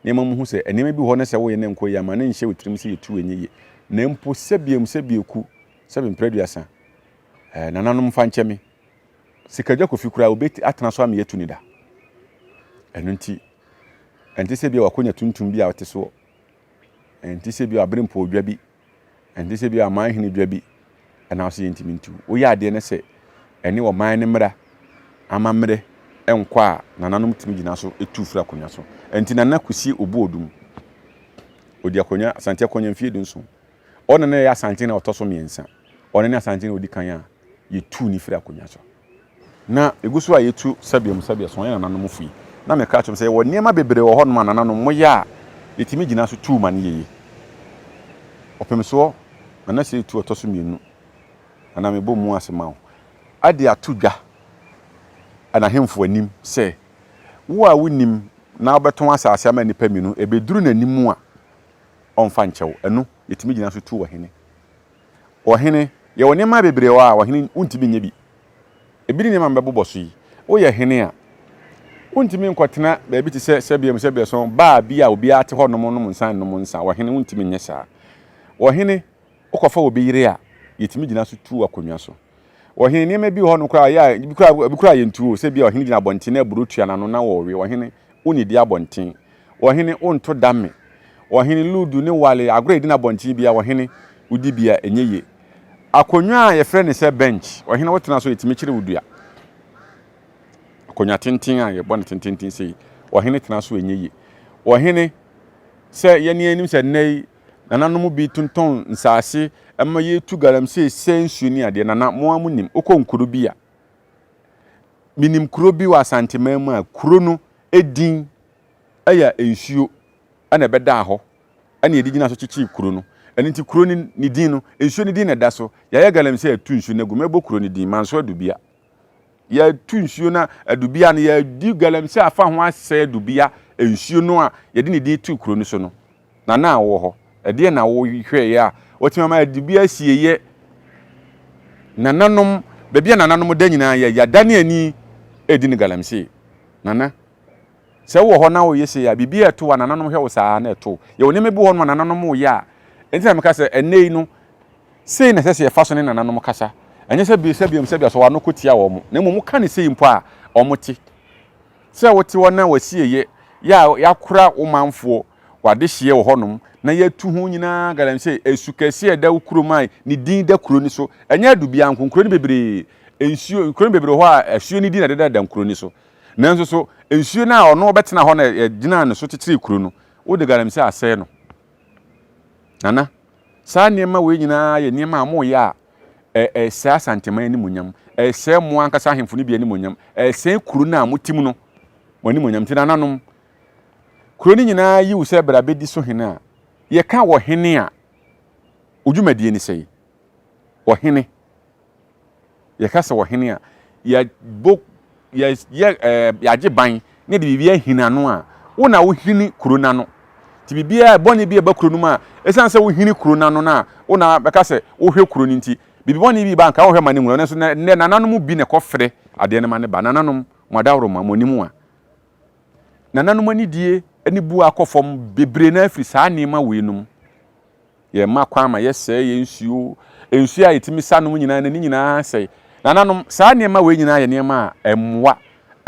na yɛma muhu sɛ nneɛma bi wɔ hɔ na sɛ woyɛ na ɛnkɔ yie a, ma no nhyɛ wo tirim sɛ yɛtu ɛnyɛ yie. Na mpo sɛbea mu sɛbea ku, sɛbe mprɛ aduasa, ɛɛ nananom mfa nkyɛ me, Sikadwa Kofi koraa obi atena so ama yɛatu no da. Ɛno nti, ɛnte sɛ bi a wakonya tuntum bi a ɔte soɔ. Ɛnte sɛ bi a waberempɔw dwa bi. Ɛnte sɛ bi a aman hene dwa bi ɛna ɔsɛ yɛntumi ntu. Woyɛ adeɛ no sɛ ɛne ɔman no mmara amammerɛ nkɔ a nananom tumi gyina so tu firi akonnwa so. Ɛnti Nana Kwesi Obu Odum, ɔdi akonnwa, Asante akonnwa mfeɛ dunson. Ɔno na ɛyɛ Asante na ɔtɔ so mmiɛnsa. Ɔno ne Asante na ɔdi kan a yɛtuu no firi akonnwa so. Na egu so a yetu sɛbeɛ mu sɛbeɛ so, yɛn nananom fui. Na meka kyerɛ wɔn sɛ, yɛwɔ nneɛma bebree wɔ hɔnom a nananom moyɛ a yɛtumi gyina so tu ma no yɛ yie. Ɔpem soɔ, Nana Sei tu ɔtɔ so mmienu, anaa mebɔ mu ase ma wo, de ato dwa n'ahemfo anim sɛ, wo a wonim na wobɛtɔn asase ama nnipa mmienu, ɛbɛduru n'anim a, ɔmfa nkyɛ wo. Ɛno, yɛtumi gyina so tu ɔhene. Ɔhene, yɛwɔ nneɛma bebree wɔ hɔ a ɔhene wontumi nyɛ bi. Ebi ne nneɛma a mebɛbobɔ so yi. Woyɛ hene a, wontumi nkɔtena baabi te sɛ sɛbeam sɛbeɛso baa bi a obiara te hɔ nom nom nsa nnom nsa. Ɔhene, wontumi nyɛ saa. Ɔhene, wokɔfa obi yere a, yɛtumi gyina so tu akonnwa so. Ɔhene, nneɛma bi wɔ hɔ no koraa yɛ a, ebi koraa ebi koraa yɛntu o, sɛ bi a ɔhene gyina abɔnten na aburo tua n'ano na wɔrewe. Ɔhene, wonnidi abɔnten. Ɔhene, wonto dame. Ɔhene, ludu ne wale, agorɔ a yɛdi no abɔnten biara, ɔhene, wodi bi a, ɛnyɛ yie. Akonnwa a yɛfrɛ no sɛ bench, ɔhene wotena so yɛtumi kyere wo dua. Akonnwa tenten a yɛbɔ no tententen sei, ɔhene tena so ɛnyɛ yie. Ɔhene, sɛ yɛne anim sɛ nnɛ yi nananom bi tontɔn nsaase ma yɛtu galamsey sɛ nsuo ne adeɛ, nana mo ara mo nim, wokɔ nkuro bi a, menim kuro bi wɔ Asanteman mu a kuro no edin yɛ nsuo na ɛbɛdaa hɔ na yɛde gyina so kyekyee kuro no. Ɛno nti kuro no ne din no, nsuo no din na ɛda so. Yɛayɛ galamsey atu nsuo no agu. Mɛbɔ kuro no din, Manso Adubia. Yɛatu nsuo no Adubia no, yɛadi galamsey afa ho asɛe Adubia nsuo no a yɛde ne din too kuro no so no. Nana a wowɔ hɔ, ɛdeɛn na wohwɛeɛ a watumi ama Adubia asieeɛ? Nananom, baabi a nananom da nyinaa yɛ yɛadane ani redi no galamsey. Nana. Sɛ wowɔ hɔ na woyɛ sei a, biribi a ɛto wo a, nananom hwɛ wo saa ara na ɛto wo. Yɛwɔ nneɛma bi wɔ hɔnom a nananom reyɛ a, enti na meka sɛ ɛnnɛ yi no, sei na ɛsɛ sɛ yɛfa so ne nananom kasa. Ɛnyɛ sɛ bi sɛ biom sɛ bia sɛ w'ano kɔ tia wɔn, na mmom woka no sei mpo a, wɔte. Sɛ wote hɔ na w'asieyɛ yɛ a yɛakora wo manfoɔ, w'adehyeɛ wɔ hɔnom, na yɛatu ho nyinaa galamsey, asu kɛseɛ a ɛda wo kurom a ne din da kuro no so, ɛnyɛ Adubia nko, nkuro no bebree, nsuo, nkuro no bebree wɔ hɔ a asuo no din na ɛdedada nkuro no so. Nanso so nsuo no a ɔno ɔbɛtena hɔ na ɛgyinaa ne so kyekyeree kuro no, wode galamsey asɛe no? Nana, saa nneɛma wei nyinaa yɛ nneɛma a moyɛ a ɛsɛe Asanteman animuonyam, ɛsɛe mo ankasa ahemfo no bi animuonyam, ɛsɛe kuro no a mote mu no mo animuonyam. Nti nananom, kuro no nyinaa yi wo sɛ bra bɛdi so hene a, yɛka wɔ hene a, wo dwumadie ne sɛi? Ɔhene. Yɛka sɛ ɔhene a, yɛbɔ yɛyɛ ɛɛ yɛagye ban na yɛde biribi ahini ano a, wo na wohini kuro no ano. Nti biribiara bɔne bi a ɛba kuro no mu a, ɛsiane sɛ wohini kuro no ano no a, wo na bɛka sɛ wohwɛ kuro no nti, biribi bɔne bi ba anka wohwɛ ma no nwura. Nanso nnɛ nananom bi na ɛkɔfrɛ adeɛ no ma no ba. Nananom, mo adaworoma, mo anim a. Nananom anidie ne bu akɔ fam bebree no afiri saa nneɛma weinom. Yɛma kwan ma yɛsɛe yɛn nsuo, nsuo a yɛtumi sa nom nyinaa n'ani nyinaa sɛe. Nananom, saa nneɛma wei nyinaa yɛ nneɛma a ɛmmoa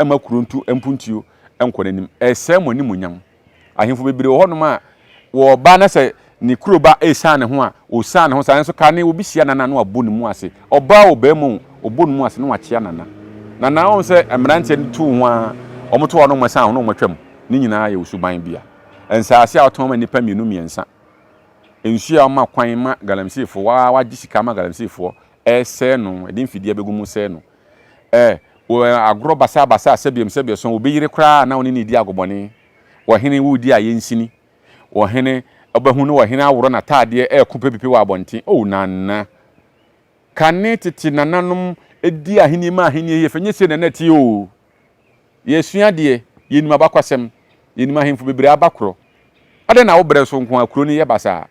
mma kuro ntu mpuntuo nkɔ n'anim. Ɛsɛe mo animuonyam. Ahemfo bebree wɔ hɔnom a wɔba na sɛ Ne kuro ba ɛresiane ne ho a, ɔsiane ne ho saa. Nanso kane obi hyia Nana na wabɔ ne mu ase. Ɔbaa o, barima o, ɔbɔ ne mu ase na wakyea Nana. Nana, wohu sɛ mmeranteɛ no tu ho ara, wɔto hɔ na wɔasiane ho na wɔatwam. Ne nyinaa yɛ wo suban bi a. Nsaase a wotɔn ma nnipa mmienu mmiɛnsa. Nsuo a wɔma kwan ma galamseyfoɔ, wo ara woagye sika ama galamseyfoɔ ɛresɛe no, ɛde mfidie abɛgu mu sɛe no. Ɛ, agorɔ basabasa a sɛbiam sɛbiason, obi yere koraa a na wo ne no redi agobɔne. Ɔhene, woredi ayɛnsini. Ɔhene, ɔbɛhu no ɔhene aworɔ n'ataadeɛ ɛreko pepepe wɔ abɔnten. Oh, Nana! Kane tete nananom di ahennie ma ahennie yɛ fɛ, nyɛ sei na na ɛteɛ o. Yɛresua adeɛ, yɛnim abakwasɛm, yɛnim ahemfo bebree abakorɔ. Adɛn na wo berɛ so nko ara kuro no yɛ basaa?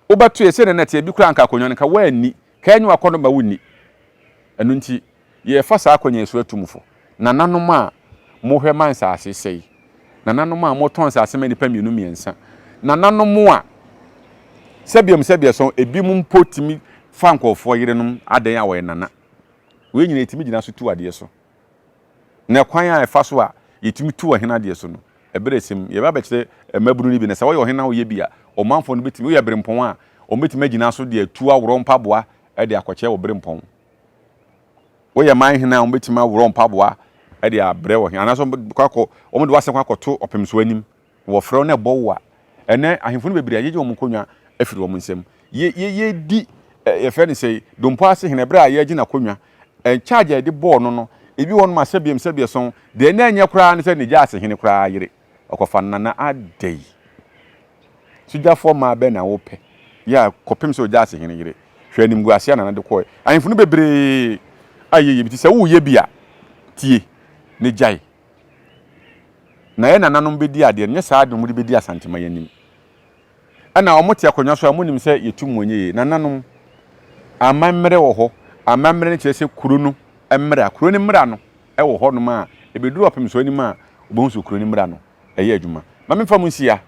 Wobɛto yɛ sei na na ɛteɛ, bi koraa anka akonnwa no nka woanni, ka ɛnyɛ w'akɔnnɔ ma wonni. Ɛno nti, yɛrefa saa akwannya yi so atu mo fo. Nananom a mohwɛ ma nsase sɛe, nananom a motɔn nsase ma nnipa mmienu mmiɛnsa, nananom a sɛbiam sɛbiason ebinom mpo tumi fa nkurɔfoɔ yerenom adɛn a wɔyɛ nana. Wei nyinaa yɛtumi gyina so tu adeɛ so. Na kwan a ɛfa so a yɛtumi tu ɔhene adeɛ so no, ɛberɛ a ɛsɛ mu, yɛbɛba abɛkyerɛ mmabunu no bi. Na sɛ woyɛ ɔhene na woyɛ bi a, ɔmanfoɔ no bɛtumi, woyɛ berempɔn a, wɔbɛtumi agyina so de atu aworɔ mpaboa de akɔkyerɛ wo berempɔn. Woyɛ man hene a, wɔbɛtumi aworɔ mpaboa de abrɛ ɔhene, anaasɛ wɔbɛkɔ akɔ, wɔde w'asɛm kɔ akɔto ɔpemsoɔ anim. Wɔfrɛ wo na ɛbɔ wo a, ɛnnɛ ahemfo no bebree agyegye wɔn nkonnwa afiri wɔn nsam. Yɛ, yɛ, yɛdi, ɛ, yɛfrɛ no sɛ Dompo ase hene, berɛ a yɛregye n'akonnwa, ɛ, charge a yɛde bɔɔ no no, ebi wɔ hɔnom a sɛbiam sɛbiason, deɛ na ɛnyɛ koraa ne sɛ ne gya ase hene koraa yere, ɔkɔfa no nana adɛi. Sogyafoɔ mmaa bɛn na wopɛ? Yɛ a kɔpem sɛ ogya ase hene yere. Hwɛ animguaseɛ a nana de kɔɛ. Ahemfo no bebree ayɛ yie bi ti sɛ woyɛ bi a, tie na gyae. Na yɛn nananom bɛdi adeɛ no, nyɛ saa de wɔde bɛdi Asanteman anim. Ɛna wɔte akonnwa so a, wɔnim sɛ yɛtu mu nyɛ yie. Nananom, amammerɛ wɔ hɔ. Amammerɛ no kyerɛ sɛ kuro no mmara. Kuro no mmara no wɔ hɔnom a, ɛbɛduru ɔpem so anim a, wɔbɛhu sɛ kuro no mmara no ɛyɛ adwuma. Ma memfa mo nsia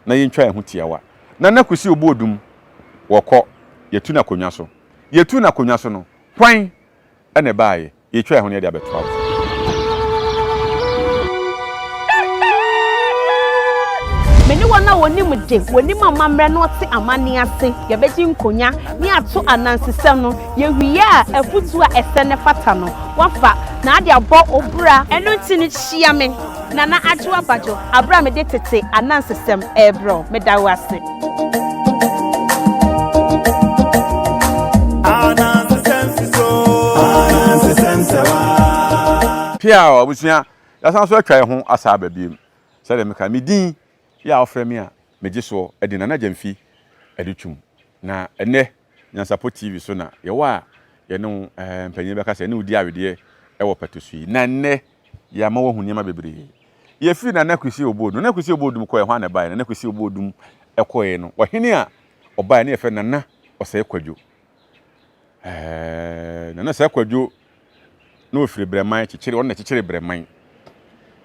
na yɛntwa yɛn ho tiawa. Nana Kwesi Obuodum, wɔkɔ, yɛtu no akonnwa so. Yɛtu no akonnwa so no, hwan na ɛbaeɛ? Yɛtwa yɛn ho na yɛde abɛtoa wo so. Me ne wɔn a wɔnim de, wɔnim amammerɛ na wɔte amanne ase, yɛbɛgye nkonya ne ato anansesɛm no, yɛwie a, afutuo a ɛsɛ na ɛfata no, woafa na ade abɔ wo bra. Ɛno nti no, hyia me, Nana Adwoa Badwo, aberɛ a mede tete anansesɛm rebrɛ wo. Meda wo ase. Piaw, abusua, yɛasan so atwa yɛn ho asa aba biom. Sɛdeɛ meka, me din yɛ a wofrɛ me a megye soɔ de Nana Gyamfi Adutwum. Na ɛnnɛ, Nyansapɔ TV so na yɛwɔ a yɛne wo eh, mpanyin bɛka sɛ yɛne wo di awedeɛ wɔ pɛto so yi. Na ɛnnɛ, yɛama woahu nneɛma bebree. Yɛfiri Nana Kwesi Oboodum. Nana Kwesi Oboodum kɔeɛ, hwan na ɛbaeɛ? Nana Kwesi Oboodum kɔeɛ no, ɔhene a ɔbaeɛ no yɛfrɛ no Nana Ɔsɛe Kwadwo. Ɛɛ, Nana Ɔsɛe Kwadwo na ɔfiri Brɛman, kyekyere, ɔno na ɛkyekyere Brɛman.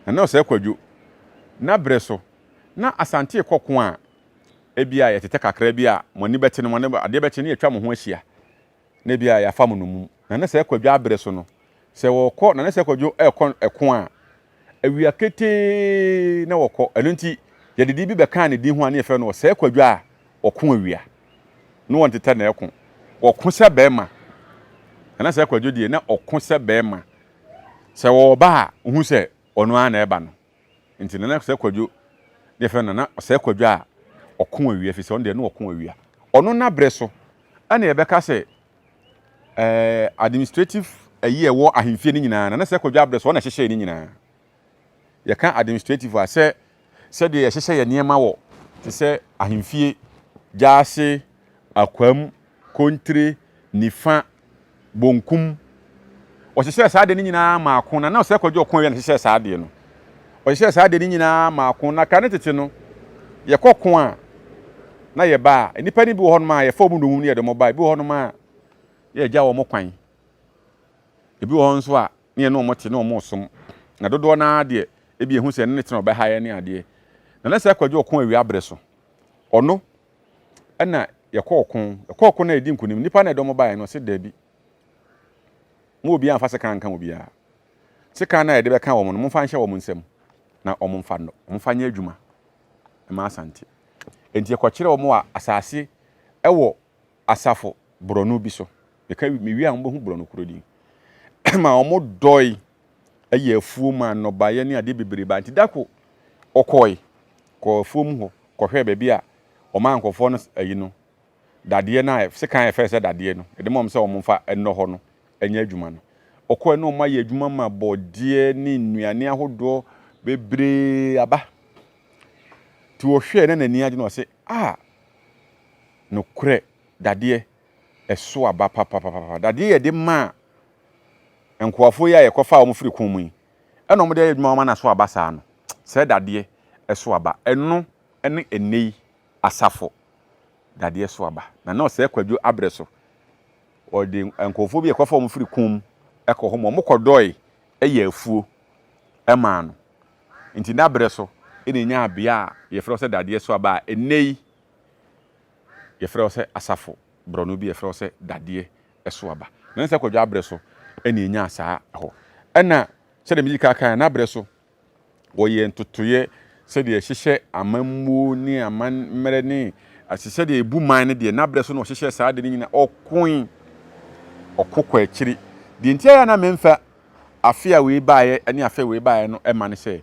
Nana Ɔsɛe Kwadwo, n'abrɛ so, na Asante rekɔ ko a, ebia yɛtetɛ kakra bi a, mo ani bɛte no, mo ani, adeɛ bɛkye no yɛatwa mo ho ahyia. na ebia yɛafa mo nnommum. Na ne sɛ Kwadwo abere so no, sɛ wɔkɔ, na ne sɛ Kwadwo rekɔ ɛko a, awia ketee na wɔkɔ. Ɛno nti, yɛde din bi bɛkaa ne din ho a ne yɛfrɛ no Ɔsɛe Kwadwo a ɔko awia. Ne wɔntetɛ na ɛko. Ɔko sɛ bɛrima. Na ne sɛ Kwadwo deɛ, na ɔko sɛ bɛrima. Sɛ wɔreba a, wohu sɛ ɔno ara na ɛreba no. Nti Nana Ɔsɛe Kwadwo deɛ yɛfrɛ no Nana Ɔsɛe Kwadwo a ɔko awia, ɛfiri sɛ ɔno deɛ na ɔko awia. Ɔno n'abrɛ so ɛna yɛbɛka sɛ ɛɛ administrative ɛyi a ɛwɔ ahemfie no nyinaa Nana Ɔsɛe Kwadwo abrɛ so ɔna ɛhyehyɛɛ ne nyinaa. Yɛka administrative a sɛ sɛdeɛ yɛhyehyɛ yɛn nneɛma wɔ te sɛ ahemfie, gyaase, akwam, kontire, nifa, bonkum. Ɔhyehyɛɛ saa adeɛ no nyinaa maako, na na ɔsɛ kwadwo ɔko awia na hyehyɛɛ saa adeɛ no. Ɔhyehyɛɛ saa adeɛ no nyinaa maako, na kane tete no, yɛkɔ ko a, na yɛba a, nnipa no bi wɔ hɔnom a yɛfa wɔn nnommum ne yɛde wɔn ba, ebi wɔ hɔnom a yɛgya wɔn kwan, ebi wɔ hɔ nso a ne yɛne wɔn te ne wɔn resom, na dodoɔ no ara deɛ, ebi ehu sɛ ɛne ne tena ɔbɛha yɛn ne adeɛ. Na na sɛ kwadwo ɔko awia bere so, ɔno ɛna yɛkɔ ɔko, yɛkɔ ɔko na yɛdi nkonim, nnipa na ɛdɔm baeɛ no, ɔse daabi, mo obiara mfa sekan nka obiara, sekan no a yɛde bɛka wɔn no, momfa nhyɛ wɔn nsam na wɔn mfa nnɔ, wɔn mfa nyɛ adwuma ɛma Asante. Enti yɛkɔkyeree wɔn wɔ asase wɔ asafo borɔno bi so. Meka mewie a mobɛhu borɔno koro din. Ma wɔdɔe yɛ afuo ma nnɔbaeɛ ne adeɛ bebree baa. Nti da ko ɔkɔe kɔɔ afuom hɔ kɔhwɛɛ baabi a wɔmaa nkurɔfoɔ no ayi no dadeɛ no a sekan a yɛfrɛ sɛ dadeɛ no yɛde ma wɔn sɛ wɔmfa nnɔ hɔ no nyɛ adwuma no. Ɔkɔe na wɔayɛ adwuma ma bɔdeɛ ne nnuane ahodoɔ bebree aba. Nti ɔhwɛɛ na n'ani agye na ɔse, ah, nokorɛ dadeɛ ɛso aba papapapa. Dadeɛ yɛde maa nkoafoɔ yi a yɛkɔfaa wɔn firi ko mu yi, ɛna wɔde ayɛ adwuma wɔn na so aba saa no, sɛ dadeɛ ɛso aba. Ɛno ne ɛnnɛ yi asafo dadeɛ so aba. Na na ɔsɛe Kwadwo abrɛ so. Ɔde nkurɔfoɔ bi a ɛkɔfa wɔn firi ko mu kɔ hɔ ma wɔkɔdɔe yɛ afuo maa no. Nti n'abrɛ so na ɛnyaa bea a yɛfrɛ hɔ sɛ dadeɛ so aba a ɛnnɛ yi yɛfrɛ hɔ sɛ asafo borɔno bi a yɛfrɛ hɔ sɛ dadeɛ so aba. Na ne sɛ Kwadwo abrɛ so na ɛnyaa saa hɔ. Ɛna sɛdeɛ medi kan kaeɛ n'abrɛ so Wɔyɛ ntotoeɛ sɛdeɛ ɛhyehyɛ amammuo ne amammerɛ ne sɛdeɛ ɛbu man no deɛ, n'abrɛ so na ɔhyehyɛɛ saa ade no nyinaa. Ɔkoe, ɔko kɔ akyiri. Deɛ nti a na memfa afe a wei baeɛ ne afe a wei baeɛ no ma ne sɛ,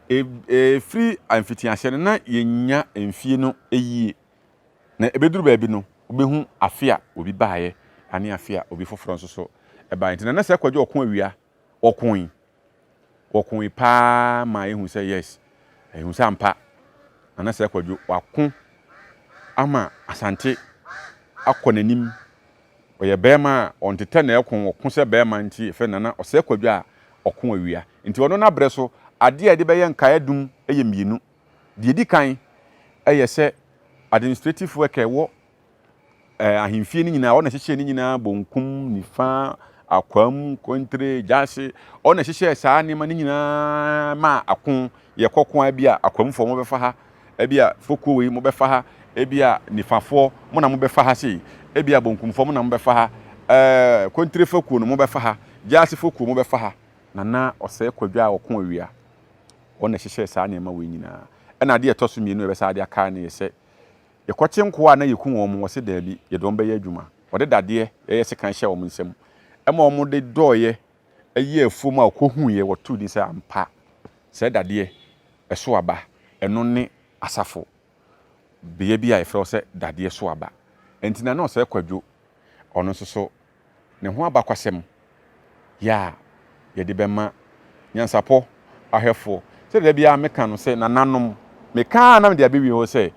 ɛfiri mfitiaseɛ no na yɛnnya mfie no yie. Na ɛbɛduru baabi no, wobɛhu afe a obi baeɛ ne afe a obi foforɔ nso so baeɛ. Nti Nana Sɛ Kwadwo ɔko awia, ɔkoe. Wɔkoe paa maa yɛhu sɛ yes, yɛhu sɛ ampa Nana Sɛ Kwadwo wako ama Asante akɔ n'anim. Ɔyɛ barima a ɔntetɛ na ɛko, ɔko sɛ barima nti yɛfrɛ no Nana Ɔsɛe Kwadwo a ɔko awia. Nti ɔno n'abrɛ so adeɛ a yɛde bɛyɛ nkaeɛdum yɛ mmienu. Deɛ ɛdi kan yɛ sɛ administrative work a ɛwɔ eh, ahemfie no nyinaa, ɔna hyehyɛɛ ne nyinaa, bonkum, nifa, akwam, kontire, gyase, ɔna hyehyɛɛ saa nneɛma no nyinaa ma ako, yɛkɔ ko a, ebi a akwamfoɔ mobɛfa ha, ebi a fokuo wei mobɛfa ha, ebi a nifafoɔ mo na mobɛfa ha sei, ebi a bonkumfoɔ mo na mobɛfa ha, eh, kontire fokuo no mobɛfa ha, gyase fokuo mobɛfa ha. Nana Ɔsɛe Kwadwo a ɔko awia, ɔna hyehyɛɛ saa nneɛma wei nyinaa. Ɛna adeɛ ɛtɔ so mmienu a yɛbɛsan de akae no yɛ sɛ, Yɛkɔkye nkoa a na yɛku wɔn, wɔse daabi, yɛde wɔn bɛyɛ adwuma. Wɔde dadeɛ yɛyɛ sekan hyɛɛ wɔn nsam ma wɔde dɔeɛ yɛɛ afuom a wɔkɔhuiɛ, wɔtoo din sɛ ampa sɛɛ dadeɛ ɛso aba, ɛno ne asafo bea bi a yɛfrɛ hɔ sɛ dadeɛ so aba. Ɛnti na na ɔsɛe Kwadwo, ɔno nso so ne ho abakwasɛm yɛ a yɛde bɛma nyansapɔ ahwɛfoɔ. Sɛdeɛ da biara meka no sɛ nananom, meka ara na mede abɛwie hɔ sɛ,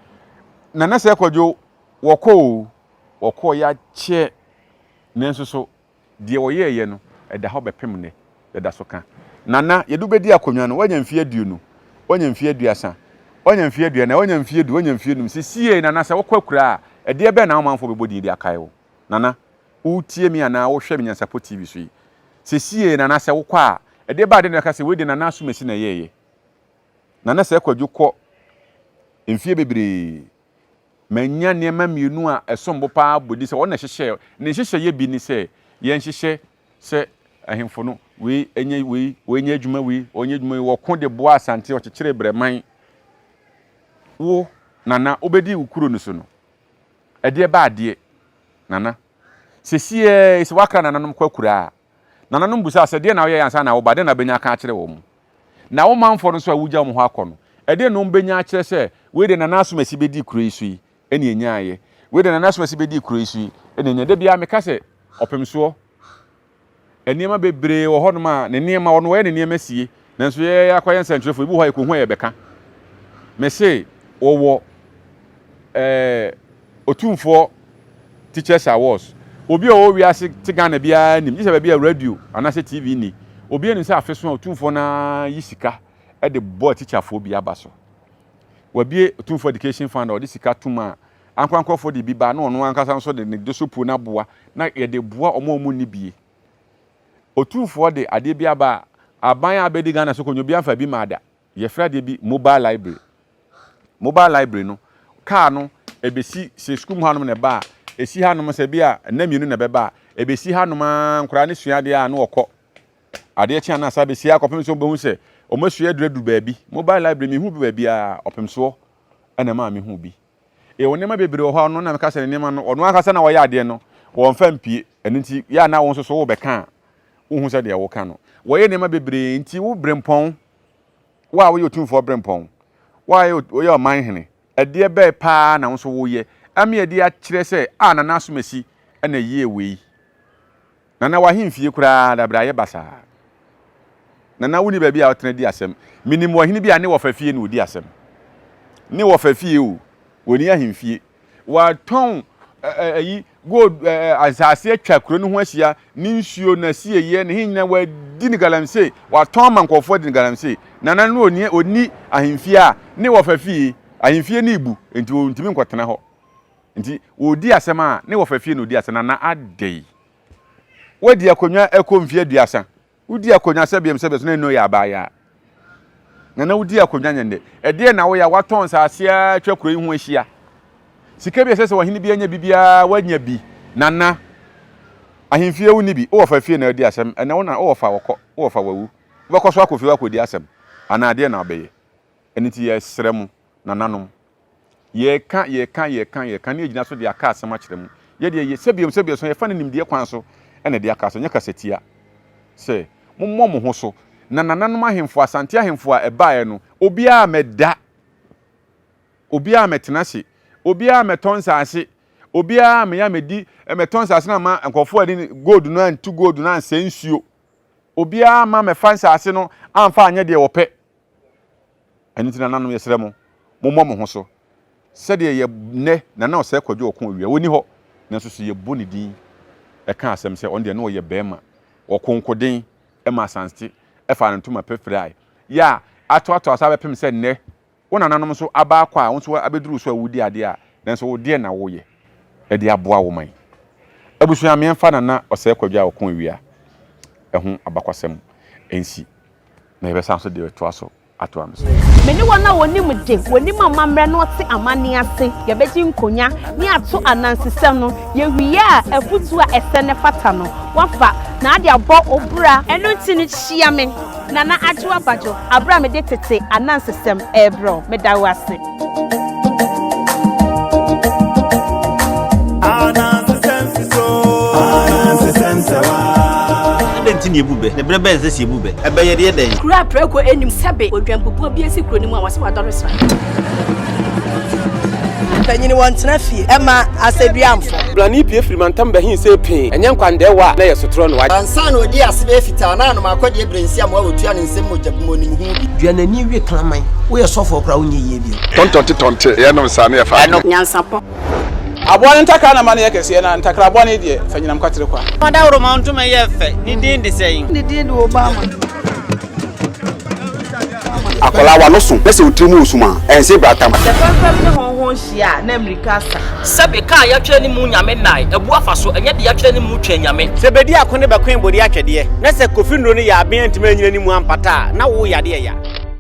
Nana Sɛ Kwadwo, wɔkɔ o, wɔkɔɔ yɛakyɛ, nanso so deɛ wɔyɛeɛ no, ɛda hɔ bɛpem nnɛ, yɛda so ka. Nana, yɛde wo bɛdi akonnwa no, woanya mfeɛ 20, woanya mfeɛ 30, woanya mfeɛ 40, woanya mfeɛ du, woanya mfeɛ num. Sesie, Nana, sɛ wokɔ akuraa a, ɛdeɛ bɛn na wo manfoɔ bɛbɔ din de akae wo? Nana, woretie me anaa wohwɛ me Nyansapɔ TV so yi, sesie Nana sɛ wokɔ a, ɛdeɛ ba ade na ɛka sɛ wei deɛ Nana Asumasi na ɛyɛɛyɛ. Nana sɛ Kwadwo kɔ mfie bebree, manya nneɛma mmienu a ɛsom bo paa bɔ di sɛ ɔno na ɛhyehyɛɛ, ne nhyehyɛeɛ bi ne sɛ yɛnhyehyɛ sɛ ahemfo no wei nyɛ wei, wei nyɛ adwuma wei, ɔnyɛ adwuma wei, wɔko de boa Asante, ɔkyekyere Brɛman. Wo, Nana, wobɛdi wo kuro no so no, Ɛdeɛ ba adeɛ, Nana. Sesiei sɛ woakra nananom kɔ akuraa a, nananom bisa sɛ, Deɛn na woyɛeɛ ansa na woba? Deɛn na wobɛnya aka akyerɛ wɔn? Na wo manfoɔ no nso a wogya wɔn hɔ akɔ no, ɛdeɛn na wɔbɛnya akyerɛ sɛ, Wei deɛ Nana Asomasi bɛdii kuro yi so yi na ɛnyaaeɛ, wei deɛ Nana Asomasi bɛdii kuro yi so yi na ɛnyaeɛ? Da biara meka sɛ, ɔpemsoɔ Nneɛma bebree wɔ hɔnom a ne nneɛma, ɔno ɔyɛ ne nneɛma sie, nanso yɛn akɔyɛ nsɛntwerɛfoɔ, ebi wɔ hɔ a yɛkɔhu a yɛbɛka. Mese wɔwɔ ɛɛ Otumfoɔ Teachers Awards. Obi a ɔwɔ wiase te Ghana biara nim, gye sɛ baabi a radio anaasɛ TV nni. Obi nim sɛ afe so a Otumfoɔ no ara yi sika de bɔ atikyafoɔ bi aba so. Wabue Otumfoɔ Education Fund a ɔde sika tom a Ankorankorɛfoɔ de bi ba na ɔno ankasa nso de ne dosopuo no aboa na yɛde boa wɔn a wɔn nni bie. Otumfoɔ de adeɛ bi aba a, aban a abɛdi Ghana so kɔnya obiara mfa bi mmaa da. Yɛfrɛ adeɛ bi mobile library. Mobile library no, kaa no ɛbɛsi, sɛ sukuu mu hanom na ɛba a, ɛsi hanom sɛ bi a nna mmienu na ɛbɛba a, ɛbɛsi hanom ara nkwadaa no sua adeɛ a na wɔkɔ. Adeɛ kye a na asa bɛsi ha kɔpem sɛ wɔbɛhu sɛ wɔasua aduru aduru baabi. Mobile library mehu bi baabiara, ɔpemsoɔ na ɛmaa mehu bi. Yɛwɔ nneɛma bebree wɔ hɔ a ɔno na meka sɛ ne nneɛma no, ɔno ankasa na ɔyɛ adeɛ no, wɔmfa mpue. Ɛno nti, yɛ a na wo nso so wobɛka a, wonhu sɛ deɛ woka no. Wɔyɛ nneɛma bebree nti wo berempɔn, wo a woyɛ otumfoɔ berempɔn, wo a woyɛ ɔman hene, ɛdeɛ bɛɛ paa na wo nso woyɛ ama yɛde akyerɛ sɛ a Nana Asomasi na ɛyɛɛ wei. Nana w'ahemfie koraa dabrɛ ayɛ basaa. Nana wonni baabi a wotena di asɛm. Menim ɔhene bi a ne wɔfa fie na ɔdi asɛm. Ne wɔfa fie o, wɔnni ahemfie. Watɔn ayi gold asase atwa kuro no ho ahyia, ne nsuo, n'asieeɛ, ne he nyinaa wadi no galamsey. Watɔn ama nkurɔfoɔ adi no galamsey. Nana no ɔnni ɔnni ahemfie a ne wɔfa fie, ahemfie no rebu nti ɔntumi nkɔtena hɔ. Nti ɔredi asɛm a ne wɔfa fie na ɔdi asɛm. Nana adɛn? Woadi akonnwa ɛkɔ mfeɛ aduasa. Wodi akonnwa sɛ biam sɛ bɛso na ɛnno yɛ abaayaa. Nana wodi akonnwa nyɛ nnɛ. Ɛdeɛn na woyɛ a woatɔn nsaase ara atwa kuro yi ho ahyia. Sika bi a ɛsɛ sɛ ɔhene bi anya bi biara woanya bi. Nana, ahemfie wonni bi. Wowɔ fa fie na adi asɛm. Ɛnɛ wo na wowɔ fa wɔkɔ, wowɔ fa wawu. Wobɛkɔ so akɔ fie akɔdi asɛm anaa deɛn na wobɛyɛ? Ɛno nti yɛsrɛ mo nananom, Yɛreka, yɛreka, yɛreka, yɛreka, na yɛgyina so de aka asɛm akyerɛ mo. Yɛ deɛ, yɛ, sɛbiam, sɛbiam, so yɛfa no nimdeɛ kwan so na ɛde aka asɛm, nyɛ kasatia. Sɛ, mommɔ mo ho so, na nananom ahemfo, Asante ahemfo a ɛbaeɛ no, obiara ammɛda, obiara ammɛtena ase, obiara ammɛtɔ nsase, obiara ammɛyɛ ammɛdi, ammɛtɔ nsase no amma nkurɔfoɔ a ɛde gold no antu gold no ansɛe nsuo. Obiara amma ammɛfa nsase no amfa anyɛ deɛ wɔpɛ. Ɛno nti nananom yɛsrɛ mo, mommɔ mo ho so sɛdeɛ yɛ nnɛ Nana Ɔsɛe Kwadwo Ɔko Awia, ɔnni hɔ, nanso so yɛbɔ ne din ka asɛm sɛ ɔno deɛ na ɔyɛ barima, ɔko nkoden ma Asante faa ne ntoma pɛ firae, yɛ a atoatoa so abɛpem sɛ nnɛ wo nananom nso aba akɔ a wo nso abɛduru so a wodi adeɛ a, nanso wo deɛn na woyɛ de aboa wo man? Abusua, meɛmfa Nana Ɔsɛe Kwadwo a ɔko awia ho abakwasɛm nsi. na yɛbɛsan so de retoa so atoa me so. Me ne wɔn a wɔnim de, wɔnim amammerɛ na wɔte amanneɛ ase, yɛbɛgye nkonya ne ato anansesɛm no, yɛwie a, afotuo a ɛsɛ na ɛfata no, woafa na ade abɔ wo bra. Ɛno nti no, hyia me, Nana Adwoa Badwo, aberɛ a mede tete anansesɛm rebrɛ wo. Meda wo ase. Adɛn nti na yɛbu bɛ? Na berɛ bɛn na ɛsɛ sɛ yɛbu bɛ? Ɛbɛyɛ deɛ dɛn? Kuro a prako nnim sɛbe odwanbubuo bi asi kuro no mu a wɔse wadɔre sra. Mpanyin wɔntena fie ɛma asɛduamfo. Blani pue firi mantam bɛhe see pee, ɛnyɛ nkwandɛɛwa a na ɛyɛ sotorɔ no. Ansa na ɔdii ase bɛyɛ fitaa na anom akɔdeɛ berɛ nsi amoa wɔtua ne nsam mogya bi mu ɔnim ho bi. Dua n'ani we kraman. Woyɛ sɔfoɔ koraa wonyɛ yie bio. Tɔntɔnte tɔnte yɛnom saa ne yɛfa adwene. Nyansapɔ. Aboa no ntakra na ma no yɛ kɛseɛ, na ntakra bɔne deɛ, fa nyinam kwatere kwa. Ɔdawuroma ntoma yɛ fɛ, ne din de sɛn? Ne din de Obama. Akwadaa w'ano so na sɛ wo tiri mu wɔ sum a, ɛnse bratam. Sɛ fɛmfɛm ne hɔnhɔn hyia a, na mmirika asa. Sɛbe ka a yɛatwerɛ ne mu Nyame nnae, abu afa so, ɛnyɛ deɛ yɛatwerɛ ne mu Twɛn Nyame. Sɛ bedi ako ne bɛkoe bode atwɛdeɛ, na sɛ Kofi nnuro no yɛ aben antumi anyina ne mu ampata a, na wo yadeɛ ya.